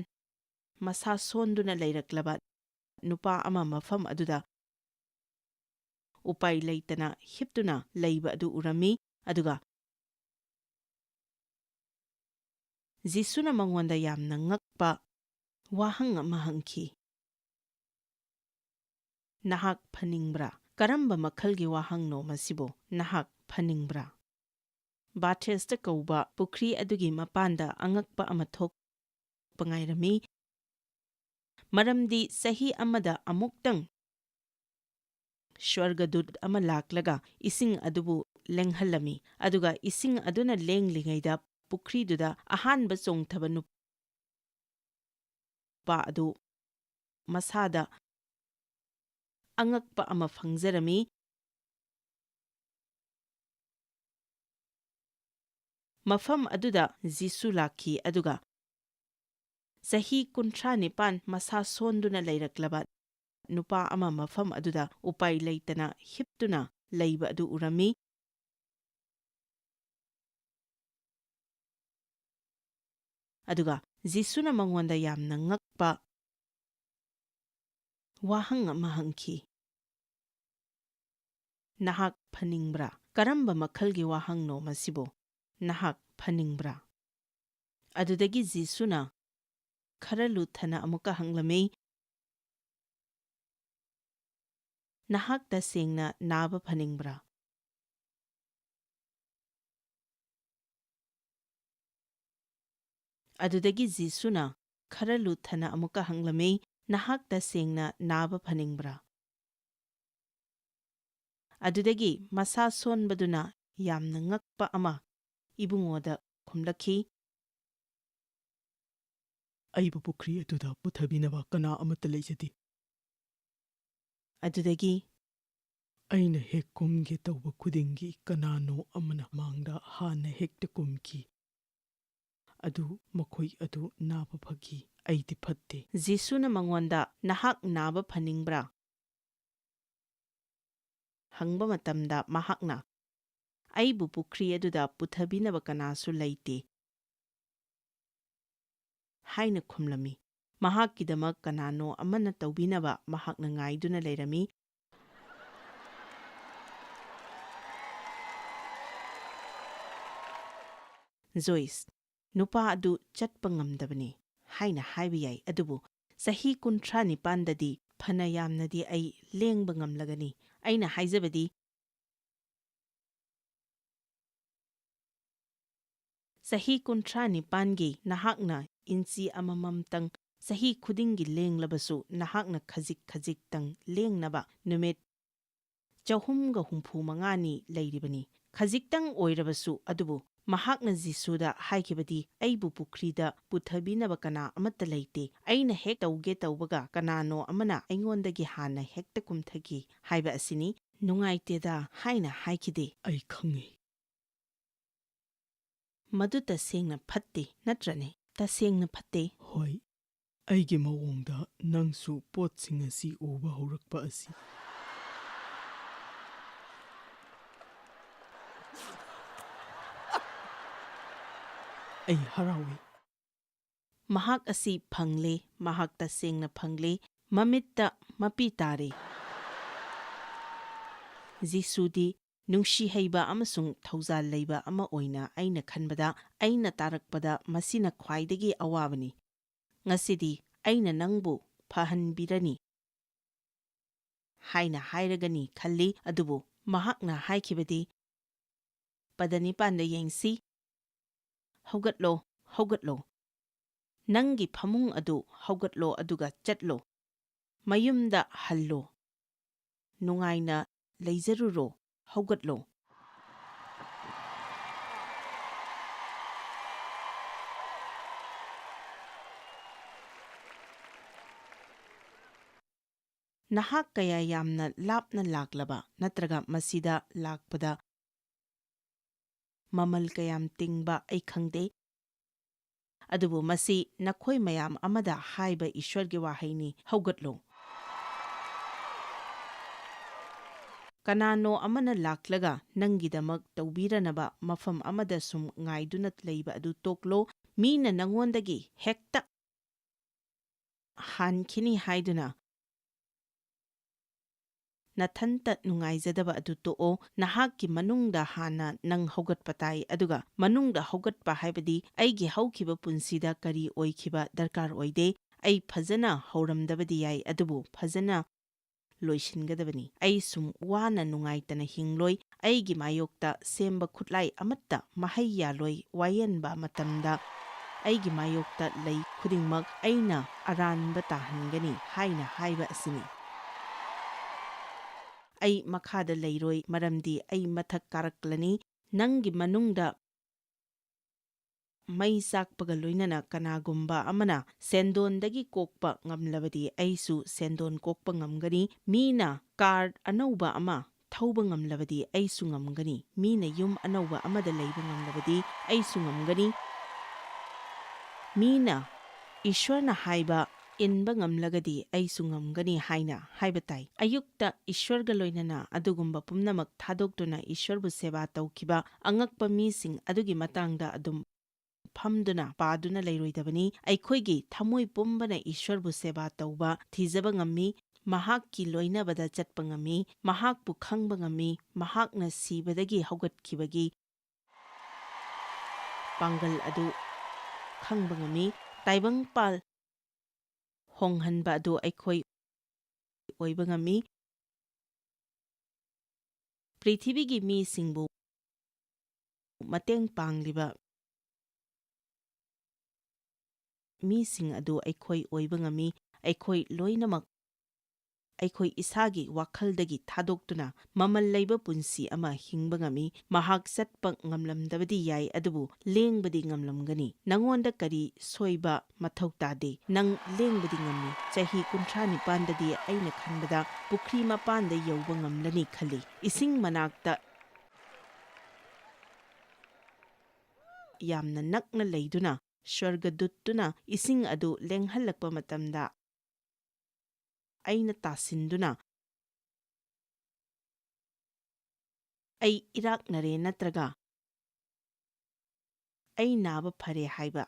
ꯃꯁꯥ ꯁꯣꯟꯗꯨꯅ ꯂꯩꯔꯛꯂꯕ ꯅꯨꯄꯥ ꯑꯃ ꯃꯐꯝ ꯑꯗꯨꯗ ꯎꯄꯥꯏ ꯂꯩꯇꯅ ꯍꯤꯞꯇꯨꯅ ꯂꯩꯕ ꯑꯗꯨ ꯎꯔꯝꯃꯤ, ꯑꯗꯨꯒ ꯖꯤꯁꯨꯅ ꯃꯉꯣꯟꯗ ꯌꯥꯝꯅ ꯉꯛꯄ ꯋꯥꯍꯪ ꯑꯃ ꯍꯪꯈꯤ, "ꯅꯍꯥꯛ ꯐꯅꯤꯡꯕ꯭ꯔꯥ?" ꯀꯔꯝꯕ ꯃꯈꯜꯒꯤ ꯋꯥꯍꯪꯅꯣ ꯃꯁꯤꯕꯨ, "ꯅꯍꯥꯛ ꯐꯅꯤꯡꯕ꯭ꯔꯥ?" ꯕꯥꯊꯦꯁꯗ ꯀꯧꯕ ꯄꯨꯈ꯭ꯔꯤ ꯑꯗꯨꯒꯤ ꯃꯄꯥꯟꯗ ꯑꯉꯛꯄ ꯑꯃ ꯊꯣꯛꯄ ꯉꯥꯏꯔꯝꯃꯤ, ꯃꯔꯝꯗꯤ ꯆꯍꯤ ꯑꯃꯗ ꯑꯃꯨꯛꯇꯪ ꯁ꯭ꯋꯔꯒꯗꯨꯠ ꯑꯃ ꯂꯥꯛꯂꯒ ꯏꯁꯤꯡ ꯑꯗꯨꯕꯨ ꯂꯦꯡꯍꯜꯂꯝꯃꯤ, ꯑꯗꯨꯒ ꯏꯁꯤꯡ ꯑꯗꯨꯅ ꯂꯦꯡꯂꯤꯉꯩꯗ ꯄꯨꯈ꯭ꯔꯤꯗꯨꯗ ꯑꯍꯥꯟꯕ ꯆꯣꯡꯊꯕ ꯅꯨꯄꯥ ꯑꯗꯨ ꯃꯁꯥꯗ ꯑꯉꯛꯄ ꯑꯃ ꯐꯪꯖꯔꯝꯃꯤ꯫ ꯃꯐꯝ ꯑꯗꯨꯗ ꯖꯤꯁꯨ ꯂꯥꯛꯈꯤ, ꯑꯗꯨꯒ ꯆꯍꯤ ꯀꯨꯟꯊ꯭ꯔꯥ ꯅꯤꯄꯥꯟ ꯃꯁꯥ ꯁꯣꯟꯗꯨꯅ ꯂꯩꯔꯛꯂꯕ ꯅꯨꯄꯥ ꯑꯃ ꯃꯐꯝ ꯑꯗꯨꯗ ꯎꯄꯥꯏ ꯂꯩꯇꯅ ꯍꯤꯞꯇꯨꯅ ꯂꯩꯕ ꯑꯗꯨ ꯎꯔꯝꯃꯤ꯫ ꯑꯗꯨꯒ ꯖꯤꯁꯨꯅ ꯃꯉꯣꯟꯗ ꯌꯥꯝꯅ ꯉꯛꯄ ꯋꯥꯍꯪ ꯑꯃ ꯍꯪꯈꯤ, "ꯅꯍꯥꯛ ꯐꯅꯤꯡꯕ꯭ꯔꯥ?" ꯀꯔꯝꯕ ꯃꯈꯜꯒꯤ ꯋꯥꯍꯪꯅꯣ ꯃꯁꯤꯕꯨ? "ꯅꯍꯥꯛ ꯐꯅꯤꯡꯕ꯭ꯔꯥ?" ꯑꯗꯨꯗꯒꯤ ꯖꯤꯁꯨꯅ ꯈꯔ ꯂꯨꯊꯅ ꯑꯃꯨꯛꯀ ꯍꯪꯂꯝꯃꯤ, "ꯅꯍꯥꯛ ꯇꯁꯦꯡꯅ ꯅꯥꯕ ꯐꯅꯤꯡꯕ꯭ꯔꯥ?" ꯑꯗꯨꯗꯒꯤ ꯖꯤꯁꯨꯅ ꯈꯔ ꯂꯨꯊꯅ ꯑꯃꯨꯛꯀ ꯍꯪꯂꯝꯃꯤ, "ꯅꯍꯥꯛ ꯇꯁꯦꯡꯅ ꯅꯥꯕ ꯐꯅꯤꯡꯕ꯭ꯔꯥ?" ꯑꯗꯨꯗꯒꯤ ꯃꯁꯥ ꯁꯣꯟꯕꯗꯨꯅ ꯌꯥꯝꯅ ꯉꯛꯄ ꯑꯃ ꯏꯕꯨꯡꯉꯣꯗ ꯈꯨꯝꯂꯛꯈꯤ, "ꯑꯩꯕꯨ ꯄꯨꯈ꯭ꯔꯤ ꯑꯗꯨꯗ ꯄꯨꯊꯕꯤꯅꯕ ꯀꯅꯥ ꯑꯃꯠꯇ ꯂꯩꯖꯗꯦ꯫" ꯑꯗꯨꯗꯒꯤ, "ꯑꯩꯅ ꯍꯦꯛ ꯀꯨꯝꯒꯦ ꯇꯧꯕ ꯈꯨꯗꯤꯡꯒꯤ ꯀꯅꯥꯅꯣ ꯑꯃꯅ ꯃꯥꯡꯗ ꯍꯥꯟꯅ ꯍꯦꯛꯇ ꯀꯨꯝꯈꯤ꯫ ꯑꯗꯨ ꯃꯈꯣꯏ ꯑꯗꯨ ꯅꯥꯕ ꯐꯈꯤ꯫ ꯑꯩꯗꯤ ꯐꯠꯇꯦ꯫" ꯖꯤꯁꯨꯅ ꯃꯉꯣꯟꯗ, "ꯅꯍꯥꯛ ꯅꯥꯕ ꯐꯅꯤꯡꯕ꯭ꯔꯥ?" ꯍꯪꯕ ꯃꯇꯝꯗ ꯃꯍꯥꯛꯅ, "ꯑꯩꯕꯨ ꯄꯨꯈ꯭ꯔꯤ ꯑꯗꯨꯗ ꯄꯨꯊꯕꯤꯅꯕ ꯀꯅꯥꯁꯨ ꯂꯩꯇꯦ" ꯍꯥꯏꯅ ꯈꯨꯝꯂꯝꯃꯤ꯫ ꯃꯍꯥꯛꯀꯤꯗꯃꯛ ꯀꯅꯥꯅꯣ ꯑꯃꯅ ꯇꯧꯕꯤꯅꯕ ꯃꯍꯥꯛꯅ ꯉꯥꯏꯗꯨꯅ ꯂꯩꯔꯝꯃꯤ꯫ ꯖꯣꯏꯁ, "ꯅꯨꯄꯥ ꯑꯗꯨ ꯆꯠꯄ ꯉꯝꯗꯕꯅꯤ" ꯍꯥꯏꯅ ꯍꯥꯏꯕ ꯌꯥꯏ, ꯑꯗꯨꯕꯨ ꯆꯍꯤ ꯀꯨꯟꯊ꯭ꯔꯥ ꯅꯤꯄꯥꯟꯗꯗꯤ ꯐꯅ ꯌꯥꯝꯅꯗꯤ ꯑꯩ ꯂꯦꯡꯕ ꯉꯝꯂꯒꯅꯤ꯫ ꯑꯩꯅ ꯍꯥꯏꯖꯕꯗꯤ, ꯆꯍꯤ ꯀꯨꯟꯊ꯭ꯔꯥ ꯅꯤꯄꯥꯟꯒꯤ ꯅꯍꯥꯛꯅ ꯏꯟꯆꯤ ꯑꯃꯃꯝꯇꯪ ꯆꯍꯤ ꯈꯨꯗꯤꯡꯒꯤ ꯂꯦꯡꯂꯕꯁꯨ, ꯅꯍꯥꯛꯅ ꯈꯖꯤꯛ ꯈꯖꯤꯛꯇꯪ ꯂꯦꯡꯅꯕ ꯅꯨꯃꯤꯠ ꯆꯍꯨꯝꯒ ꯍꯨꯝꯐꯨ ꯃꯉꯥꯅꯤ ꯂꯩꯔꯤꯕꯅꯤ꯫ ꯈꯖꯤꯛꯇꯪ ꯑꯣꯏꯔꯕꯁꯨ, ꯑꯗꯨꯕꯨ ꯃꯍꯥꯛꯅ ꯖꯤꯁꯨꯗ ꯍꯥꯏꯈꯤꯕꯗꯤ, "ꯑꯩꯕꯨ ꯄꯨꯈ꯭ꯔꯤꯗ ꯄꯨꯊꯕꯤꯅꯕ ꯀꯅꯥ ꯑꯃꯠꯇ ꯂꯩꯇꯦ꯫ ꯑꯩꯅ ꯍꯦꯛ ꯇꯧꯒꯦ ꯇꯧꯕꯒ ꯀꯅꯥꯅꯣ ꯑꯃꯅ ꯑꯩꯉꯣꯟꯗꯒꯤ ꯍꯥꯟꯅ ꯍꯦꯛꯇ ꯀꯨꯝꯊꯈꯤ" ꯍꯥꯏꯕ ꯑꯁꯤꯅꯤ꯫ "ꯅꯨꯡꯉꯥꯏꯇꯦꯗ" ꯍꯥꯏꯅ ꯍꯥꯏꯈꯤꯗꯦ꯫ ꯑꯩ ꯈꯪꯏ꯫ ꯃꯗꯨ ꯇꯁꯦꯡꯅ ꯐꯠꯇꯦ, ꯅꯠꯇ꯭ꯔꯅꯦ? ꯇꯁꯦꯡꯅ ꯐꯠꯇꯦ꯫ ꯍꯣꯏ, ꯑꯩꯒꯤ ꯃꯑꯣꯡꯗ ꯅꯪꯁꯨ ꯄꯣꯠꯁꯤꯡ ꯑꯁꯤ ꯎꯕ ꯍꯧꯔꯛꯄ ꯑꯁꯤ꯫ ꯑꯩ ꯍꯔꯥꯎꯏ꯫ ꯃꯍꯥꯛ ꯑꯁꯤ ꯐꯪꯂꯦ, ꯃꯍꯥꯛ ꯇꯁꯦꯡꯅ ꯐꯪꯂꯦ, ꯃꯃꯤꯠꯇ ꯃꯄꯤ ꯇꯥꯔꯦ꯫ ꯖꯤꯁꯨꯗꯤ ꯅꯨꯡꯁꯤ ꯍꯩꯕ ꯑꯃꯁꯨꯡ ꯊꯧꯖꯥꯜ ꯂꯩꯕ ꯑꯃ ꯑꯣꯏꯅ ꯑꯩꯅ ꯈꯟꯕꯗ, ꯑꯩꯅ ꯇꯥꯔꯛꯄꯗ ꯃꯁꯤꯅ ꯈ꯭ꯋꯥꯏꯗꯒꯤ ꯑꯋꯥꯕꯅꯤ꯫ ꯉꯁꯤꯗꯤ ꯑꯩꯅ ꯅꯪꯕꯨ ꯐꯍꯟꯕꯤꯔꯅꯤ ꯍꯥꯏꯅ ꯍꯥꯏꯔꯒꯅꯤ ꯈꯜꯂꯤ, ꯑꯗꯨꯕꯨ ꯃꯍꯥꯛꯅ ꯍꯥꯏꯈꯤꯕꯗꯤ, ꯄꯗ ꯅꯤꯄꯥꯟꯗ ꯌꯦꯡꯁꯤ, "ꯍꯧꯒꯠꯂꯣ, ꯍꯧꯒꯠꯂꯣ꯫ ꯅꯪꯒꯤ ꯐꯃꯨꯡ ꯑꯗꯨ ꯍꯧꯒꯠꯂꯣ ꯑꯗꯨꯒ ꯆꯠꯂꯣ꯫ ꯃꯌꯨꯝꯗ ꯍꯜꯂꯣ꯫ ꯅꯨꯡꯉꯥꯏꯅ ꯂꯩꯖꯔꯨꯔꯣ, ꯍꯧꯒꯠꯂꯣ"꯫ ꯅꯍꯥꯛ ꯀꯌꯥ ꯌꯥꯝꯅ ꯂꯥꯞꯅ ꯂꯥꯛꯂꯕ ꯅꯠꯇ꯭ꯔꯒ ꯃꯁꯤꯗ ꯂꯥꯛꯄꯗ ꯃꯃꯜ ꯀꯌꯥꯝ ꯇꯤꯡꯕ ꯑꯩ ꯈꯪꯗꯦ, ꯑꯗꯨꯕꯨ ꯃꯁꯤ ꯅꯈꯣꯏ ꯃꯌꯥꯝ ꯑꯃꯗ ꯍꯥꯏꯕ ꯏꯁ꯭ꯋꯔꯒꯤ ꯋꯥꯍꯩꯅꯤ, "ꯍꯧꯒꯠꯂꯣ"꯫ ꯀꯅꯥꯅꯣ ꯑꯃꯅ ꯂꯥꯛꯂꯒ ꯅꯪꯒꯤꯗꯃꯛ ꯇꯧꯕꯤꯔꯅꯕ ꯃꯐꯝ ꯑꯃꯗ ꯁꯨꯝ ꯉꯥꯏꯗꯨꯅ ꯂꯩꯕ ꯑꯗꯨ ꯇꯣꯛꯂꯣ꯫ ꯃꯤꯅ ꯅꯉꯣꯟꯗꯒꯤ ꯍꯦꯛꯇ ꯍꯥꯟꯈꯤꯅꯤ ꯍꯥꯏꯗꯨꯅ ꯅꯊꯟꯇ ꯅꯨꯡꯉꯥꯏꯖꯗꯕ ꯑꯗꯨ ꯇꯣꯛꯑꯣ꯫ ꯅꯍꯥꯛꯀꯤ ꯃꯅꯨꯡꯗ ꯍꯥꯟꯅ ꯅꯪ ꯍꯧꯒꯠꯄ ꯇꯥꯏ, ꯑꯗꯨꯒ ꯃꯅꯨꯡꯗ ꯍꯧꯒꯠꯄ ꯍꯥꯏꯕꯗꯤ ꯑꯩꯒꯤ ꯍꯧꯈꯤꯕ ꯄꯨꯟꯁꯤꯗ ꯀꯔꯤ ꯑꯣꯏꯈꯤꯕ ꯗꯔꯀꯥꯔ ꯑꯣꯏꯗꯦ꯫ ꯑꯩ ꯐꯖꯅ ꯍꯧꯔꯝꯗꯕꯗꯤ ꯌꯥꯏ, ꯑꯗꯨꯕꯨ ꯐꯖꯅ ꯂꯣꯏꯁꯤꯟꯒꯗꯕꯅꯤ꯫ ꯑꯩ ꯁꯨꯝ ꯋꯥꯅ ꯅꯨꯡꯉꯥꯏꯇꯅ ꯍꯤꯡꯂꯣꯏ꯫ ꯑꯩꯒꯤ ꯃꯥꯌꯣꯛꯇ ꯁꯦꯝꯕ ꯈꯨꯠꯂꯥꯏ ꯑꯃꯠꯇ ꯃꯍꯩ ꯌꯥꯜꯂꯣꯏ꯫ ꯋꯥꯌꯦꯟꯕ ꯃꯇꯝꯗ ꯑꯩꯒꯤ ꯃꯥꯌꯣꯛꯇ ꯂꯩ ꯈꯨꯗꯤꯡꯃꯛ ꯑꯩꯅ ꯑꯔꯥꯟꯕ ꯇꯥꯍꯟꯒꯅꯤ ꯍꯥꯏꯅ ꯍꯥꯏꯕ ꯑꯁꯤꯅꯤ꯫ ꯑꯩ ꯃꯈꯥꯗ ꯂꯩꯔꯣꯏ, ꯃꯔꯝꯗꯤ ꯑꯩ ꯃꯊꯛ ꯀꯥꯔꯛꯂꯅꯤ꯫ ꯅꯪꯒꯤ ꯃꯅꯨꯡꯗ ꯃꯩ ꯆꯥꯛꯄꯒ ꯂꯣꯏꯅꯅ ꯀꯅꯥꯒꯨꯝꯕ ꯑꯃꯅ ꯁꯦꯟꯗꯣꯟꯗꯒꯤ ꯀꯣꯛꯄ ꯉꯝꯂꯕꯗꯤ ꯑꯩꯁꯨ ꯁꯦꯟꯗꯣꯟ ꯀꯣꯛꯄ ꯉꯝꯒꯅꯤ꯫ ꯃꯤꯅ ꯀꯥꯔ ꯑꯅꯧꯕ ꯑꯃ ꯊꯧꯕ ꯉꯝꯂꯕꯗꯤ ꯑꯩꯁꯨ ꯉꯝꯒꯅꯤ꯫ ꯃꯤꯅ ꯌꯨꯝ ꯑꯅꯧꯕ ꯑꯃꯗ ꯂꯩꯕ ꯉꯝꯂꯕꯗꯤ ꯑꯩꯁꯨ ꯉꯝꯒꯅꯤ꯫ ꯃꯤꯅ ꯏꯁ꯭ꯋꯔꯅ ꯍꯥꯏꯕ ꯏꯟꯕ ꯉꯝꯂꯒꯗꯤ ꯑꯩꯁꯨ ꯉꯝꯒꯅꯤ ꯍꯥꯏꯅ ꯍꯥꯏꯕ ꯇꯥꯏ꯫ ꯑꯌꯨꯛꯇ ꯏꯁ꯭ꯋꯔꯒ ꯂꯣꯏꯅꯅ ꯑꯗꯨꯒꯨꯝꯕ ꯄꯨꯝꯅꯃꯛ ꯊꯥꯗꯣꯛꯇꯨꯅ ꯏꯁ꯭ꯋꯔꯕꯨ ꯁꯦꯕꯥ ꯇꯧꯈꯤꯕ ꯑꯉꯛꯄ ꯃꯤꯁꯤꯡ ꯑꯗꯨꯒꯤ ꯃꯇꯥꯡꯗ ꯑꯗꯨꯝ ꯐꯝꯗꯨꯅ ꯄꯥꯗꯨꯅ ꯂꯩꯔꯣꯏꯗꯕꯅꯤ꯫ ꯑꯩꯈꯣꯏꯒꯤ ꯊꯃꯣꯏ ꯄꯨꯝꯕꯅ ꯏꯁ꯭ꯋꯔꯕꯨ ꯁꯦꯕꯥ ꯇꯧꯕ ꯊꯤꯖꯕ ꯉꯝꯃꯤ꯫ ꯃꯍꯥꯛꯀꯤ ꯂꯣꯏꯅꯕꯗ ꯆꯠꯄ ꯉꯝꯃꯤ, ꯃꯍꯥꯛꯄꯨ ꯈꯪꯕ ꯉꯝꯃꯤ, ꯃꯍꯥꯛꯅ ꯁꯤꯕꯗꯒꯤ ꯍꯧꯒꯠꯈꯤꯕꯒꯤ ꯄꯥꯡꯒꯜ ꯑꯗꯨ ꯈꯪꯕ ꯉꯝꯃꯤ꯫ ꯇꯥꯏꯕꯪꯄꯥꯜ ꯍꯣꯡꯍꯟꯕ ꯑꯗꯨ ꯑꯩꯈꯣꯏ ꯑꯣꯏꯕ ꯉꯝꯃꯤ꯫ ꯄ꯭ꯔꯤꯊꯤꯕꯤꯒꯤ ꯃꯤꯁꯤꯡꯕꯨ ꯃꯇꯦꯡ ꯄꯥꯡꯂꯤꯕ ꯃꯤꯁꯤꯡ ꯑꯗꯨ ꯑꯩꯈꯣꯏ ꯑꯣꯏꯕ ꯉꯝꯃꯤ꯫ ꯑꯩꯈꯣꯏ ꯂꯣꯏꯅꯃꯛ ꯑꯩꯈꯣꯏ ꯏꯁꯥꯒꯤ ꯋꯥꯈꯜꯗꯒꯤ ꯊꯥꯗꯣꯛꯇꯨꯅ ꯃꯃꯜ ꯂꯩꯕ ꯄꯨꯟꯁꯤ ꯑꯃ ꯍꯤꯡꯕ ꯉꯝꯃꯤ꯫ ꯃꯍꯥꯛ ꯆꯠꯄ ꯉꯝꯂꯝꯗꯕꯗꯤ ꯌꯥꯏ, ꯑꯗꯨꯕꯨ ꯂꯦꯡꯕꯗꯤ ꯉꯝꯂꯝꯒꯅꯤ꯫ ꯅꯉꯣꯟꯗ ꯀꯔꯤ ꯁꯣꯏꯕ ꯃꯊꯧ ꯇꯥꯗꯦ꯫ ꯅꯪ ꯂꯦꯡꯕꯗꯤ ꯉꯝꯃꯤ꯫ ꯆꯍꯤ ꯀꯨꯟꯊ꯭ꯔꯥ ꯅꯤꯄꯥꯟꯗꯗꯤ ꯑꯩꯅ ꯈꯟꯕꯗ ꯄꯨꯈ꯭ꯔꯤ ꯃꯄꯥꯟꯗ ꯌꯧꯕ ꯉꯝꯂꯅꯤ ꯈꯜꯂꯤ꯫ ꯏꯁꯤꯡ ꯃꯅꯥꯛꯇ ꯌꯥꯝꯅ ꯅꯛꯅ ꯂꯩꯗꯨꯅ, ꯁ꯭ꯋꯔꯒꯗꯨꯠꯇꯨꯅ ꯏꯁꯤꯡ ꯑꯗꯨ ꯂꯦꯡꯍꯜꯂꯛꯄ ꯃꯇꯝꯗ ꯑꯩꯅ ꯇꯥꯁꯤꯟꯗꯨꯅ, "ꯑꯩ ꯏꯔꯥꯛꯅꯔꯦ" ꯅꯠꯇ꯭ꯔꯒ "ꯑꯩ ꯅꯥꯕ ꯐꯔꯦ" ꯍꯥꯏꯕ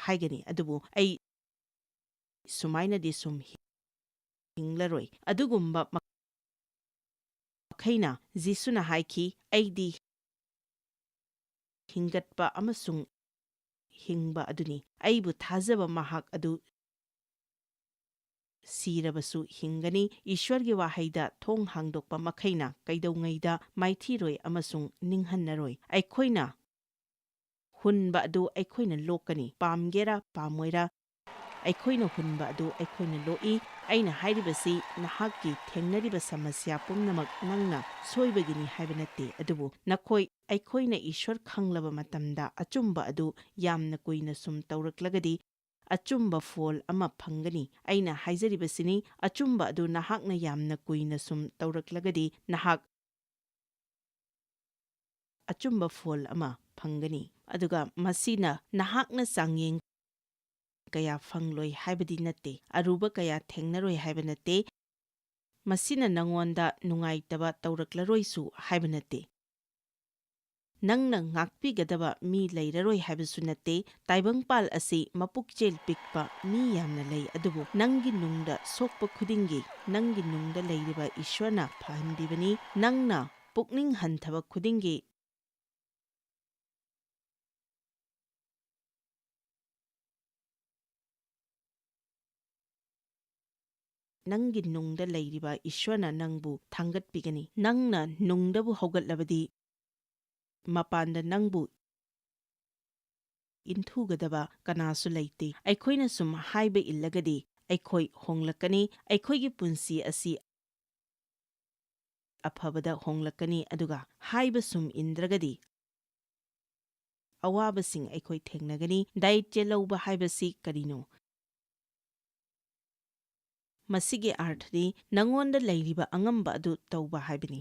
ꯍꯥꯏꯒꯅꯤ, ꯑꯗꯨꯕꯨ ꯑꯩ ꯁꯨꯃꯥꯏꯅꯗꯤ ꯁꯨꯝ ꯍꯤꯡꯂꯔꯣꯏ꯫ ꯑꯗꯨꯒꯨꯝꯕ ꯃꯈꯩꯅ ꯖꯤꯁꯨꯅ ꯍꯥꯏꯈꯤ, "ꯑꯩꯗꯤ ꯍꯤꯡꯒꯠꯄ ꯑꯃꯁꯨꯡ ꯍꯤꯡꯕ ꯑꯗꯨꯅꯤ꯫ ꯑꯩꯕꯨ ꯊꯥꯖꯕ ꯃꯍꯥꯛ ꯑꯗꯨ ꯁꯤꯔꯕꯁꯨ ꯍꯤꯡꯒꯅꯤ꯫" ꯏꯁ꯭ꯋꯔꯒꯤ ꯋꯥꯍꯩꯗ ꯊꯣꯡ ꯍꯥꯡꯗꯣꯛꯄ ꯃꯈꯩꯅ ꯀꯩꯗꯧꯉꯩꯗ ꯃꯥꯏꯊꯤꯔꯣꯏ ꯑꯃꯁꯨꯡ ꯅꯤꯡꯍꯟꯅꯔꯣꯏ꯫ ꯑꯩꯈꯣꯏꯅ ꯍꯨꯟꯕ ꯑꯗꯨ ꯑꯩꯈꯣꯏꯅ ꯂꯣꯛꯀꯅꯤ꯫ ꯄꯥꯝꯒꯦꯔꯥ ꯄꯥꯝꯃꯣꯏꯔꯥ, ꯑꯩꯈꯣꯏꯅ ꯍꯨꯟꯕ ꯑꯗꯨ ꯑꯩꯈꯣꯏꯅ ꯂꯣꯛꯏ꯫ ꯑꯩꯅ ꯍꯥꯏꯔꯤꯕꯁꯤ ꯅꯍꯥꯛꯀꯤ ꯊꯦꯡꯅꯔꯤꯕ ꯁꯃꯁ꯭ꯌꯥ ꯄꯨꯝꯅꯃꯛ ꯅꯪꯅ ꯁꯣꯏꯕꯒꯤꯅꯤ ꯍꯥꯏꯕ ꯅꯠꯇꯦ, ꯑꯗꯨꯕꯨ ꯅꯈꯣꯏ, ꯑꯩꯈꯣꯏꯅ ꯏꯁ꯭ꯋꯔ ꯈꯪꯂꯕ ꯃꯇꯝꯗ ꯑꯆꯨꯝꯕ ꯑꯗꯨ ꯌꯥꯝꯅ ꯀꯨꯏꯅ ꯁꯨꯝ ꯇꯧꯔꯛꯂꯒꯗꯤ, ꯑꯆꯨꯝꯕ ꯐꯣꯜ ꯑꯃ ꯐꯪꯒꯅꯤ꯫ ꯑꯩꯅ ꯍꯥꯏꯖꯔꯤꯕꯁꯤꯅꯤ, ꯑꯆꯨꯝꯕ ꯑꯗꯨ ꯅꯍꯥꯛꯅ ꯌꯥꯝꯅ ꯀꯨꯏꯅ ꯁꯨꯝ ꯇꯧꯔꯛꯂꯒꯗꯤ, ꯅꯍꯥꯛ ꯑꯆꯨꯝꯕ ꯐꯣꯜ ꯑꯃ ꯐꯪꯒꯅꯤ꯫ ꯑꯗꯨꯒ ꯃꯁꯤꯅ ꯅꯍꯥꯛꯅ ꯆꯥꯡꯌꯦꯡ ꯀꯌꯥ ꯐꯪꯂꯣꯏ ꯍꯥꯏꯕꯗꯤ ꯅꯠꯇꯦ, ꯑꯔꯨꯕ ꯀꯌꯥ ꯊꯦꯡꯅꯔꯣꯏ ꯍꯥꯏꯕ ꯅꯠꯇꯦ, ꯃꯁꯤꯅ ꯅꯉꯣꯟꯗ ꯅꯨꯡꯉꯥꯏꯇꯕ ꯇꯧꯔꯛꯂꯔꯣꯏꯁꯨ ꯍꯥꯏꯕ ꯅꯠꯇꯦ꯫ ꯅꯪꯅ ꯉꯥꯛꯄꯤꯒꯗꯕ ꯃꯤ ꯂꯩꯔꯔꯣꯏ ꯍꯥꯏꯕꯁꯨ ꯅꯠꯇꯦ꯫ ꯇꯥꯏꯕꯪꯄꯥꯜ ꯑꯁꯤ ꯃꯄꯨꯛꯆꯦꯜ ꯄꯤꯛꯄ ꯃꯤ ꯌꯥꯝꯅ ꯂꯩ, ꯑꯗꯨꯕꯨ ꯅꯪꯒꯤ ꯅꯨꯡꯗ ꯁꯣꯛꯄ ꯈꯨꯗꯤꯡꯒꯤ, ꯅꯪꯒꯤ ꯅꯨꯡꯗ ꯂꯩꯔꯤꯕ ꯏꯁ꯭ꯋꯔꯅ ꯐꯍꯟꯕꯤꯕꯅꯤ꯫ ꯅꯪꯅ ꯄꯨꯛꯅꯤꯡ ꯍꯟꯊꯕ ꯈꯨꯗꯤꯡꯒꯤ, ꯅꯪꯒꯤ ꯅꯨꯡꯗ ꯂꯩꯔꯤꯕ ꯏꯁ꯭ꯋꯔꯅ ꯅꯪꯕꯨ ꯊꯥꯡꯒꯠꯄꯤꯒꯅꯤ꯫ ꯅꯪꯅ ꯅꯨꯡꯗꯕꯨ ꯍꯧꯒꯠꯂꯕꯗꯤ, ꯃꯄꯥꯟꯗ ꯅꯪꯕꯨ ꯏꯟꯊꯨꯒꯗꯕ ꯀꯅꯥꯁꯨ ꯂꯩꯇꯦ꯫ ꯑꯩꯈꯣꯏꯅ ꯁꯨꯝ ꯍꯥꯏꯕ ꯏꯜꯂꯒꯗꯤ, ꯑꯩꯈꯣꯏ ꯍꯣꯡꯂꯛꯀꯅꯤ, ꯑꯩꯈꯣꯏꯒꯤ ꯄꯨꯟꯁꯤ ꯑꯁꯤ ꯑꯐꯕꯗ ꯍꯣꯡꯂꯛꯀꯅꯤ, ꯑꯗꯨꯒ ꯍꯥꯏꯕ ꯁꯨꯝ ꯏꯟꯗ꯭ꯔꯒꯗꯤ, ꯑꯋꯥꯕꯁꯤꯡ ꯑꯩꯈꯣꯏ ꯊꯦꯡꯅꯒꯅꯤ꯫ ꯗꯥꯏꯇ꯭ꯌ ꯂꯧꯕ ꯍꯥꯏꯕꯁꯤ ꯀꯔꯤꯅꯣ? ꯃꯁꯤꯒꯤ ꯑꯥꯔꯊꯗꯤ ꯅꯉꯣꯟꯗ ꯂꯩꯔꯤꯕ ꯑꯉꯝꯕ ꯑꯗꯨ ꯇꯧꯕ ꯍꯥꯏꯕꯅꯤ꯫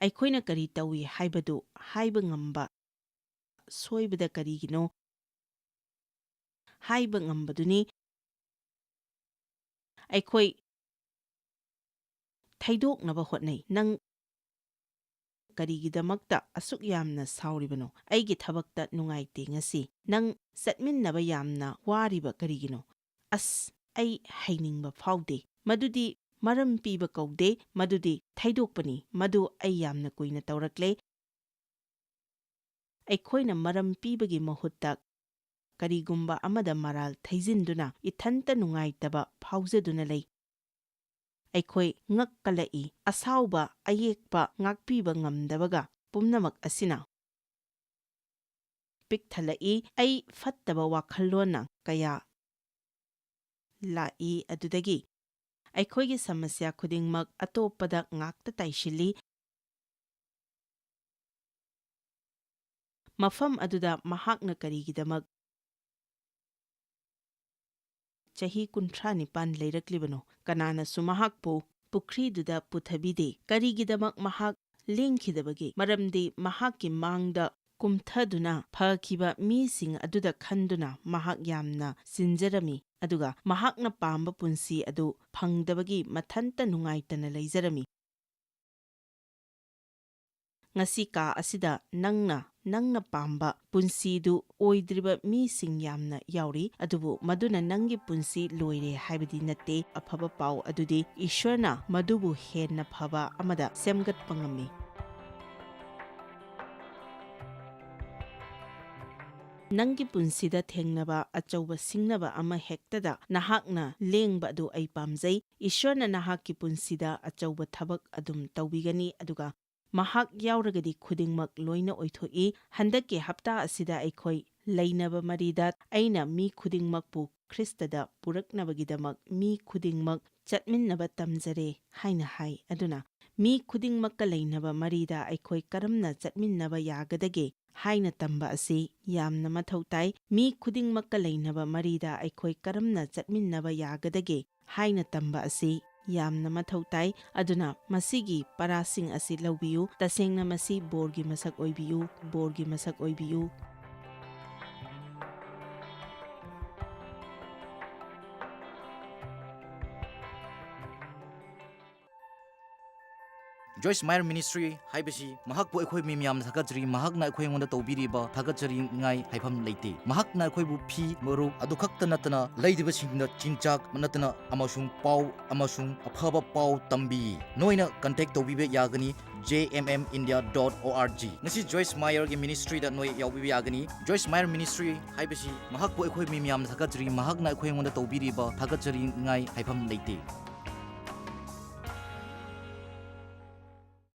ꯑꯩꯈꯣꯏꯅ ꯀꯔꯤ ꯇꯧꯏ ꯍꯥꯏꯕꯗꯨ ꯍꯥꯏꯕ ꯉꯝꯕ, ꯁꯣꯏꯕꯗ ꯀꯔꯤꯒꯤꯅꯣ ꯍꯥꯏꯕ ꯉꯝꯕꯗꯨꯅꯤ꯫ ꯑꯩꯈꯣꯏ ꯊꯩꯗꯣꯛꯅꯕ ꯍꯣꯠꯅꯩ꯫ ꯅꯪ ꯀꯔꯤꯒꯤꯗꯃꯛꯇ ꯑꯁꯨꯛ ꯌꯥꯝꯅ ꯁꯥꯎꯔꯤꯕꯅꯣ? ꯑꯩꯒꯤ ꯊꯕꯛꯇ ꯅꯨꯡꯉꯥꯏꯇꯦ ꯉꯁꯤ꯫ ꯅꯪ ꯆꯠꯃꯤꯟꯅꯕ ꯌꯥꯝꯅ ꯋꯥꯔꯤꯕ ꯀꯔꯤꯒꯤꯅꯣ? ꯑꯁ, ꯑꯩ ꯍꯩꯅꯤꯡꯕ ꯐꯥꯎꯗꯦ꯫ ꯃꯗꯨꯗꯤ ꯃꯔꯝ ꯄꯤꯕ ꯀꯧꯗꯦ, ꯃꯗꯨꯗꯤ ꯊꯩꯗꯣꯛꯄꯅꯤ꯫ ꯃꯗꯨ ꯑꯩ ꯌꯥꯝꯅ ꯀꯨꯏꯅ ꯇꯧꯔꯛꯂꯦ꯫ ꯑꯩꯈꯣꯏꯅ ꯃꯔꯝ ꯄꯤꯕꯒꯤ ꯃꯍꯨꯠꯇ ꯀꯔꯤꯒꯨꯝꯕ ꯑꯃꯗ ꯃꯔꯥꯜ ꯊꯩꯖꯤꯟꯗꯨꯅ ꯏꯊꯟꯇ ꯅꯨꯡꯉꯥꯏꯇꯕ ꯐꯥꯎꯖꯗꯨꯅ ꯂꯩ꯫ ꯑꯩꯈꯣꯏ ꯉꯛ ꯀꯜꯂꯛꯏ, ꯑꯁꯥꯎꯕ, ꯑꯌꯦꯛꯄ ꯉꯥꯛꯄꯤꯕ ꯉꯝꯗꯕꯒ ꯄꯨꯝꯅꯃꯛ ꯑꯁꯤꯅ ꯄꯤꯛ ꯊꯜꯂꯛꯏ꯫ ꯑꯩ ꯐꯠꯇꯕ ꯋꯥꯈꯜꯂꯣꯟꯅ ꯀꯌꯥ ꯂꯥꯛꯏ, ꯑꯗꯨꯗꯒꯤ ꯑꯩꯈꯣꯏꯒꯤ ꯁꯃꯁ꯭ꯌꯥ ꯈꯨꯗꯤꯡꯃꯛ ꯑꯇꯣꯞꯄꯗ ꯉꯥꯛꯇ ꯇꯥꯏꯁꯤꯜꯂꯤ꯫ ꯃꯐꯝ ꯑꯗꯨꯗ ꯃꯍꯥꯛꯅ ꯀꯔꯤꯒꯤꯗꯃꯛ ꯆꯍꯤ ꯀꯨꯟꯊ꯭ꯔꯥ ꯅꯤꯄꯥꯟ ꯂꯩꯔꯛꯂꯤꯕꯅꯣ? ꯀꯅꯥꯅꯁꯨ ꯃꯍꯥꯛꯄꯨ ꯄꯨꯈ꯭ꯔꯤꯗꯨꯗ ꯄꯨꯊꯕꯤꯗꯦ꯫ ꯀꯔꯤꯒꯤꯗꯃꯛ ꯃꯍꯥꯛ ꯂꯦꯡꯈꯤꯗꯕꯒꯦ? ꯃꯔꯝꯗꯤ ꯃꯍꯥꯛꯀꯤ ꯃꯥꯡꯗ ꯀꯨꯝꯊꯗꯨꯅ ꯐꯈꯤꯕ ꯃꯤꯁꯤꯡ ꯑꯗꯨꯗ ꯈꯟꯗꯨꯅ ꯃꯍꯥꯛ ꯌꯥꯝꯅ ꯆꯤꯟꯖꯔꯝꯃꯤ, ꯑꯗꯨꯒ ꯃꯍꯥꯛꯅ ꯄꯥꯝꯕ ꯄꯨꯟꯁꯤ ꯑꯗꯨ ꯐꯪꯗꯕꯒꯤ ꯃꯊꯟꯇ ꯅꯨꯡꯉꯥꯏꯇꯅ ꯂꯩꯖꯔꯝꯃꯤ꯫ ꯉꯁꯤ ꯀꯥ ꯑꯁꯤꯗ ꯅꯪꯅ, ꯅꯪꯅ ꯄꯥꯝꯕ ꯄꯨꯟꯁꯤꯗꯨ ꯑꯣꯏꯗ꯭ꯔꯤꯕ ꯃꯤꯁꯤꯡ ꯌꯥꯝꯅ ꯌꯥꯎꯔꯤ, ꯑꯗꯨꯕꯨ ꯃꯗꯨꯅ ꯅꯪꯒꯤ ꯄꯨꯟꯁꯤ ꯂꯣꯏꯔꯦ ꯍꯥꯏꯕꯗꯤ ꯅꯠꯇꯦ꯫ ꯑꯐꯕ ꯄꯥꯎ ꯑꯗꯨꯗꯤ ꯏꯁ꯭ꯋꯔꯅ ꯃꯗꯨꯕꯨ ꯍꯦꯟꯅ ꯐꯕ ꯑꯃꯗ ꯁꯦꯝꯒꯠꯄ ꯉꯝꯃꯤ꯫ ꯅꯪꯒꯤ ꯄꯨꯟꯁꯤꯗ ꯊꯦꯡꯅꯕ ꯑꯆꯧꯕ ꯁꯤꯡꯅꯕ ꯑꯃ ꯍꯦꯛꯇꯗ ꯅꯍꯥꯛꯅ ꯂꯦꯡꯕ ꯑꯗꯨ ꯑꯩ ꯄꯥꯝꯖꯩ꯫ ꯏꯁ꯭ꯋꯔꯅ ꯅꯍꯥꯛꯀꯤ ꯄꯨꯟꯁꯤꯗ ꯑꯆꯧꯕ ꯊꯕꯛ ꯑꯗꯨꯝ ꯇꯧꯕꯤꯒꯅꯤ, ꯑꯗꯨꯒ ꯃꯍꯥꯛ ꯌꯥꯎꯔꯒꯗꯤ ꯈꯨꯗꯤꯡꯃꯛ ꯂꯣꯏꯅ ꯑꯣꯏꯊꯣꯛꯏ꯫ ꯍꯟꯗꯛꯀꯤ ꯍꯞꯇꯥ ꯑꯁꯤꯗ ꯑꯩꯈꯣꯏ ꯂꯩꯅꯕ ꯃꯔꯤꯗ ꯑꯩꯅ ꯃꯤ ꯈꯨꯗꯤꯡꯃꯛꯄꯨ ꯈ꯭ꯔꯤꯁꯇꯗ ꯄꯨꯔꯛꯅꯕꯒꯤꯗꯃꯛ ꯃꯤ ꯈꯨꯗꯤꯡꯃꯛ ꯆꯠꯃꯤꯟꯅꯕ ꯇꯝꯖꯔꯦ ꯍꯥꯏꯅ ꯍꯥꯏ꯫ ꯑꯗꯨꯅ ꯃꯤ ꯈꯨꯗꯤꯡꯃꯛꯀ ꯂꯩꯅꯕ ꯃꯔꯤꯗ ꯑꯩꯈꯣꯏ ꯀꯔꯝꯅ ꯆꯠꯃꯤꯟꯅꯕ ꯌꯥꯒꯗꯒꯦ ꯍꯥꯏꯅ ꯇꯝꯕ ꯑꯁꯤ ꯌꯥꯝꯅ ꯃꯊꯧ ꯇꯥꯏ꯫ ꯃꯤ ꯈꯨꯗꯤꯡꯃꯛꯀ ꯂꯩꯅꯕ ꯃꯔꯤꯗ ꯑꯩꯈꯣꯏ ꯀꯔꯝꯅ ꯆꯠꯃꯤꯟꯅꯕ ꯌꯥꯒꯗꯒꯦ ꯍꯥꯏꯅ ꯇꯝꯕ ꯑꯁꯤ ꯌꯥꯝꯅ ꯃꯊꯧ ꯇꯥꯏ꯫ ꯑꯗꯨꯅ ꯃꯁꯤꯒꯤ ꯄꯔꯥꯁꯤꯡ ꯑꯁꯤ ꯂꯧꯕꯤꯌꯨ꯫ ꯇꯁꯦꯡꯅ ꯃꯁꯤ ꯕꯣꯔꯒꯤ ꯃꯁꯛ ꯑꯣꯏꯕꯤꯌꯨ, ꯕꯣꯔꯒꯤ ꯃꯁꯛ ꯑꯣꯏꯕꯤꯌꯨ꯫ ꯖꯣꯏꯁ ꯃꯥꯌꯔ ꯃꯤꯅꯤꯁꯇ꯭ꯔꯤ ꯍꯥꯏꯕꯁꯤ ꯃꯍꯥꯛꯄꯨ ꯑꯩꯈꯣꯏ ꯃꯤ ꯃꯌꯥꯝꯅ ꯊꯥꯒꯠꯆꯔꯤ꯫ ꯃꯍꯥꯛꯅ ꯑꯩꯈꯣꯏ ꯑꯩꯉꯣꯟꯗ ꯇꯧꯕꯤꯔꯤꯕ ꯊꯥꯒꯠꯆꯔꯤꯉꯥꯏ ꯍꯥꯏꯐꯝ ꯂꯩꯇꯦ꯫ ꯃꯍꯥꯛꯅ ꯑꯩꯈꯣꯏꯕꯨ ꯐꯤ, ꯃꯔꯨꯞ ꯑꯗꯨ ꯈꯛꯇ ꯅꯠꯇꯅ ꯂꯩꯔꯤꯕꯁꯤꯡꯗ ꯆꯤꯟꯖꯥꯛ ꯅꯠꯇꯅ ꯑꯃꯁꯨꯡ ꯄꯥꯎ ꯑꯃꯁꯨꯡ ꯑꯐꯕ ꯄꯥꯎ ꯇꯝꯕꯤ꯫ ꯅꯣꯏꯅ ꯀꯟꯇꯦꯛ ꯇꯧꯕꯤꯕ ꯌꯥꯒꯅꯤ J M M India dot ꯑꯣ ꯑꯥꯔ ꯖꯤ꯫ ꯉꯁꯤ ꯖꯣꯏꯁ ꯃꯥꯌꯔꯒꯤ ꯃꯤꯅꯤꯁꯇ꯭ꯔꯤꯗ ꯅꯣꯏ ꯌꯥꯎꯕꯤꯕ ꯌꯥꯒꯅꯤ꯫ ꯖꯣꯏꯁ ꯃꯥꯌꯔ ꯃꯤꯅꯤꯁꯇ꯭ꯔꯤ ꯍꯥꯏꯕꯁꯤ ꯃꯍꯥꯛꯄꯨ ꯑꯩꯈꯣꯏ ꯃꯤ ꯃꯌꯥꯝꯅ ꯊꯥꯒꯠꯆꯔꯤ꯫ ꯃꯍꯥꯛꯅ ꯑꯩꯈꯣꯏ ꯑꯩꯉꯣꯟꯗ ꯇꯧꯕꯤꯔꯤꯕ ꯊꯥꯒꯠꯆꯔꯤꯉꯥꯏ ꯍꯥꯏꯐꯝ ꯂꯩꯇꯦ꯫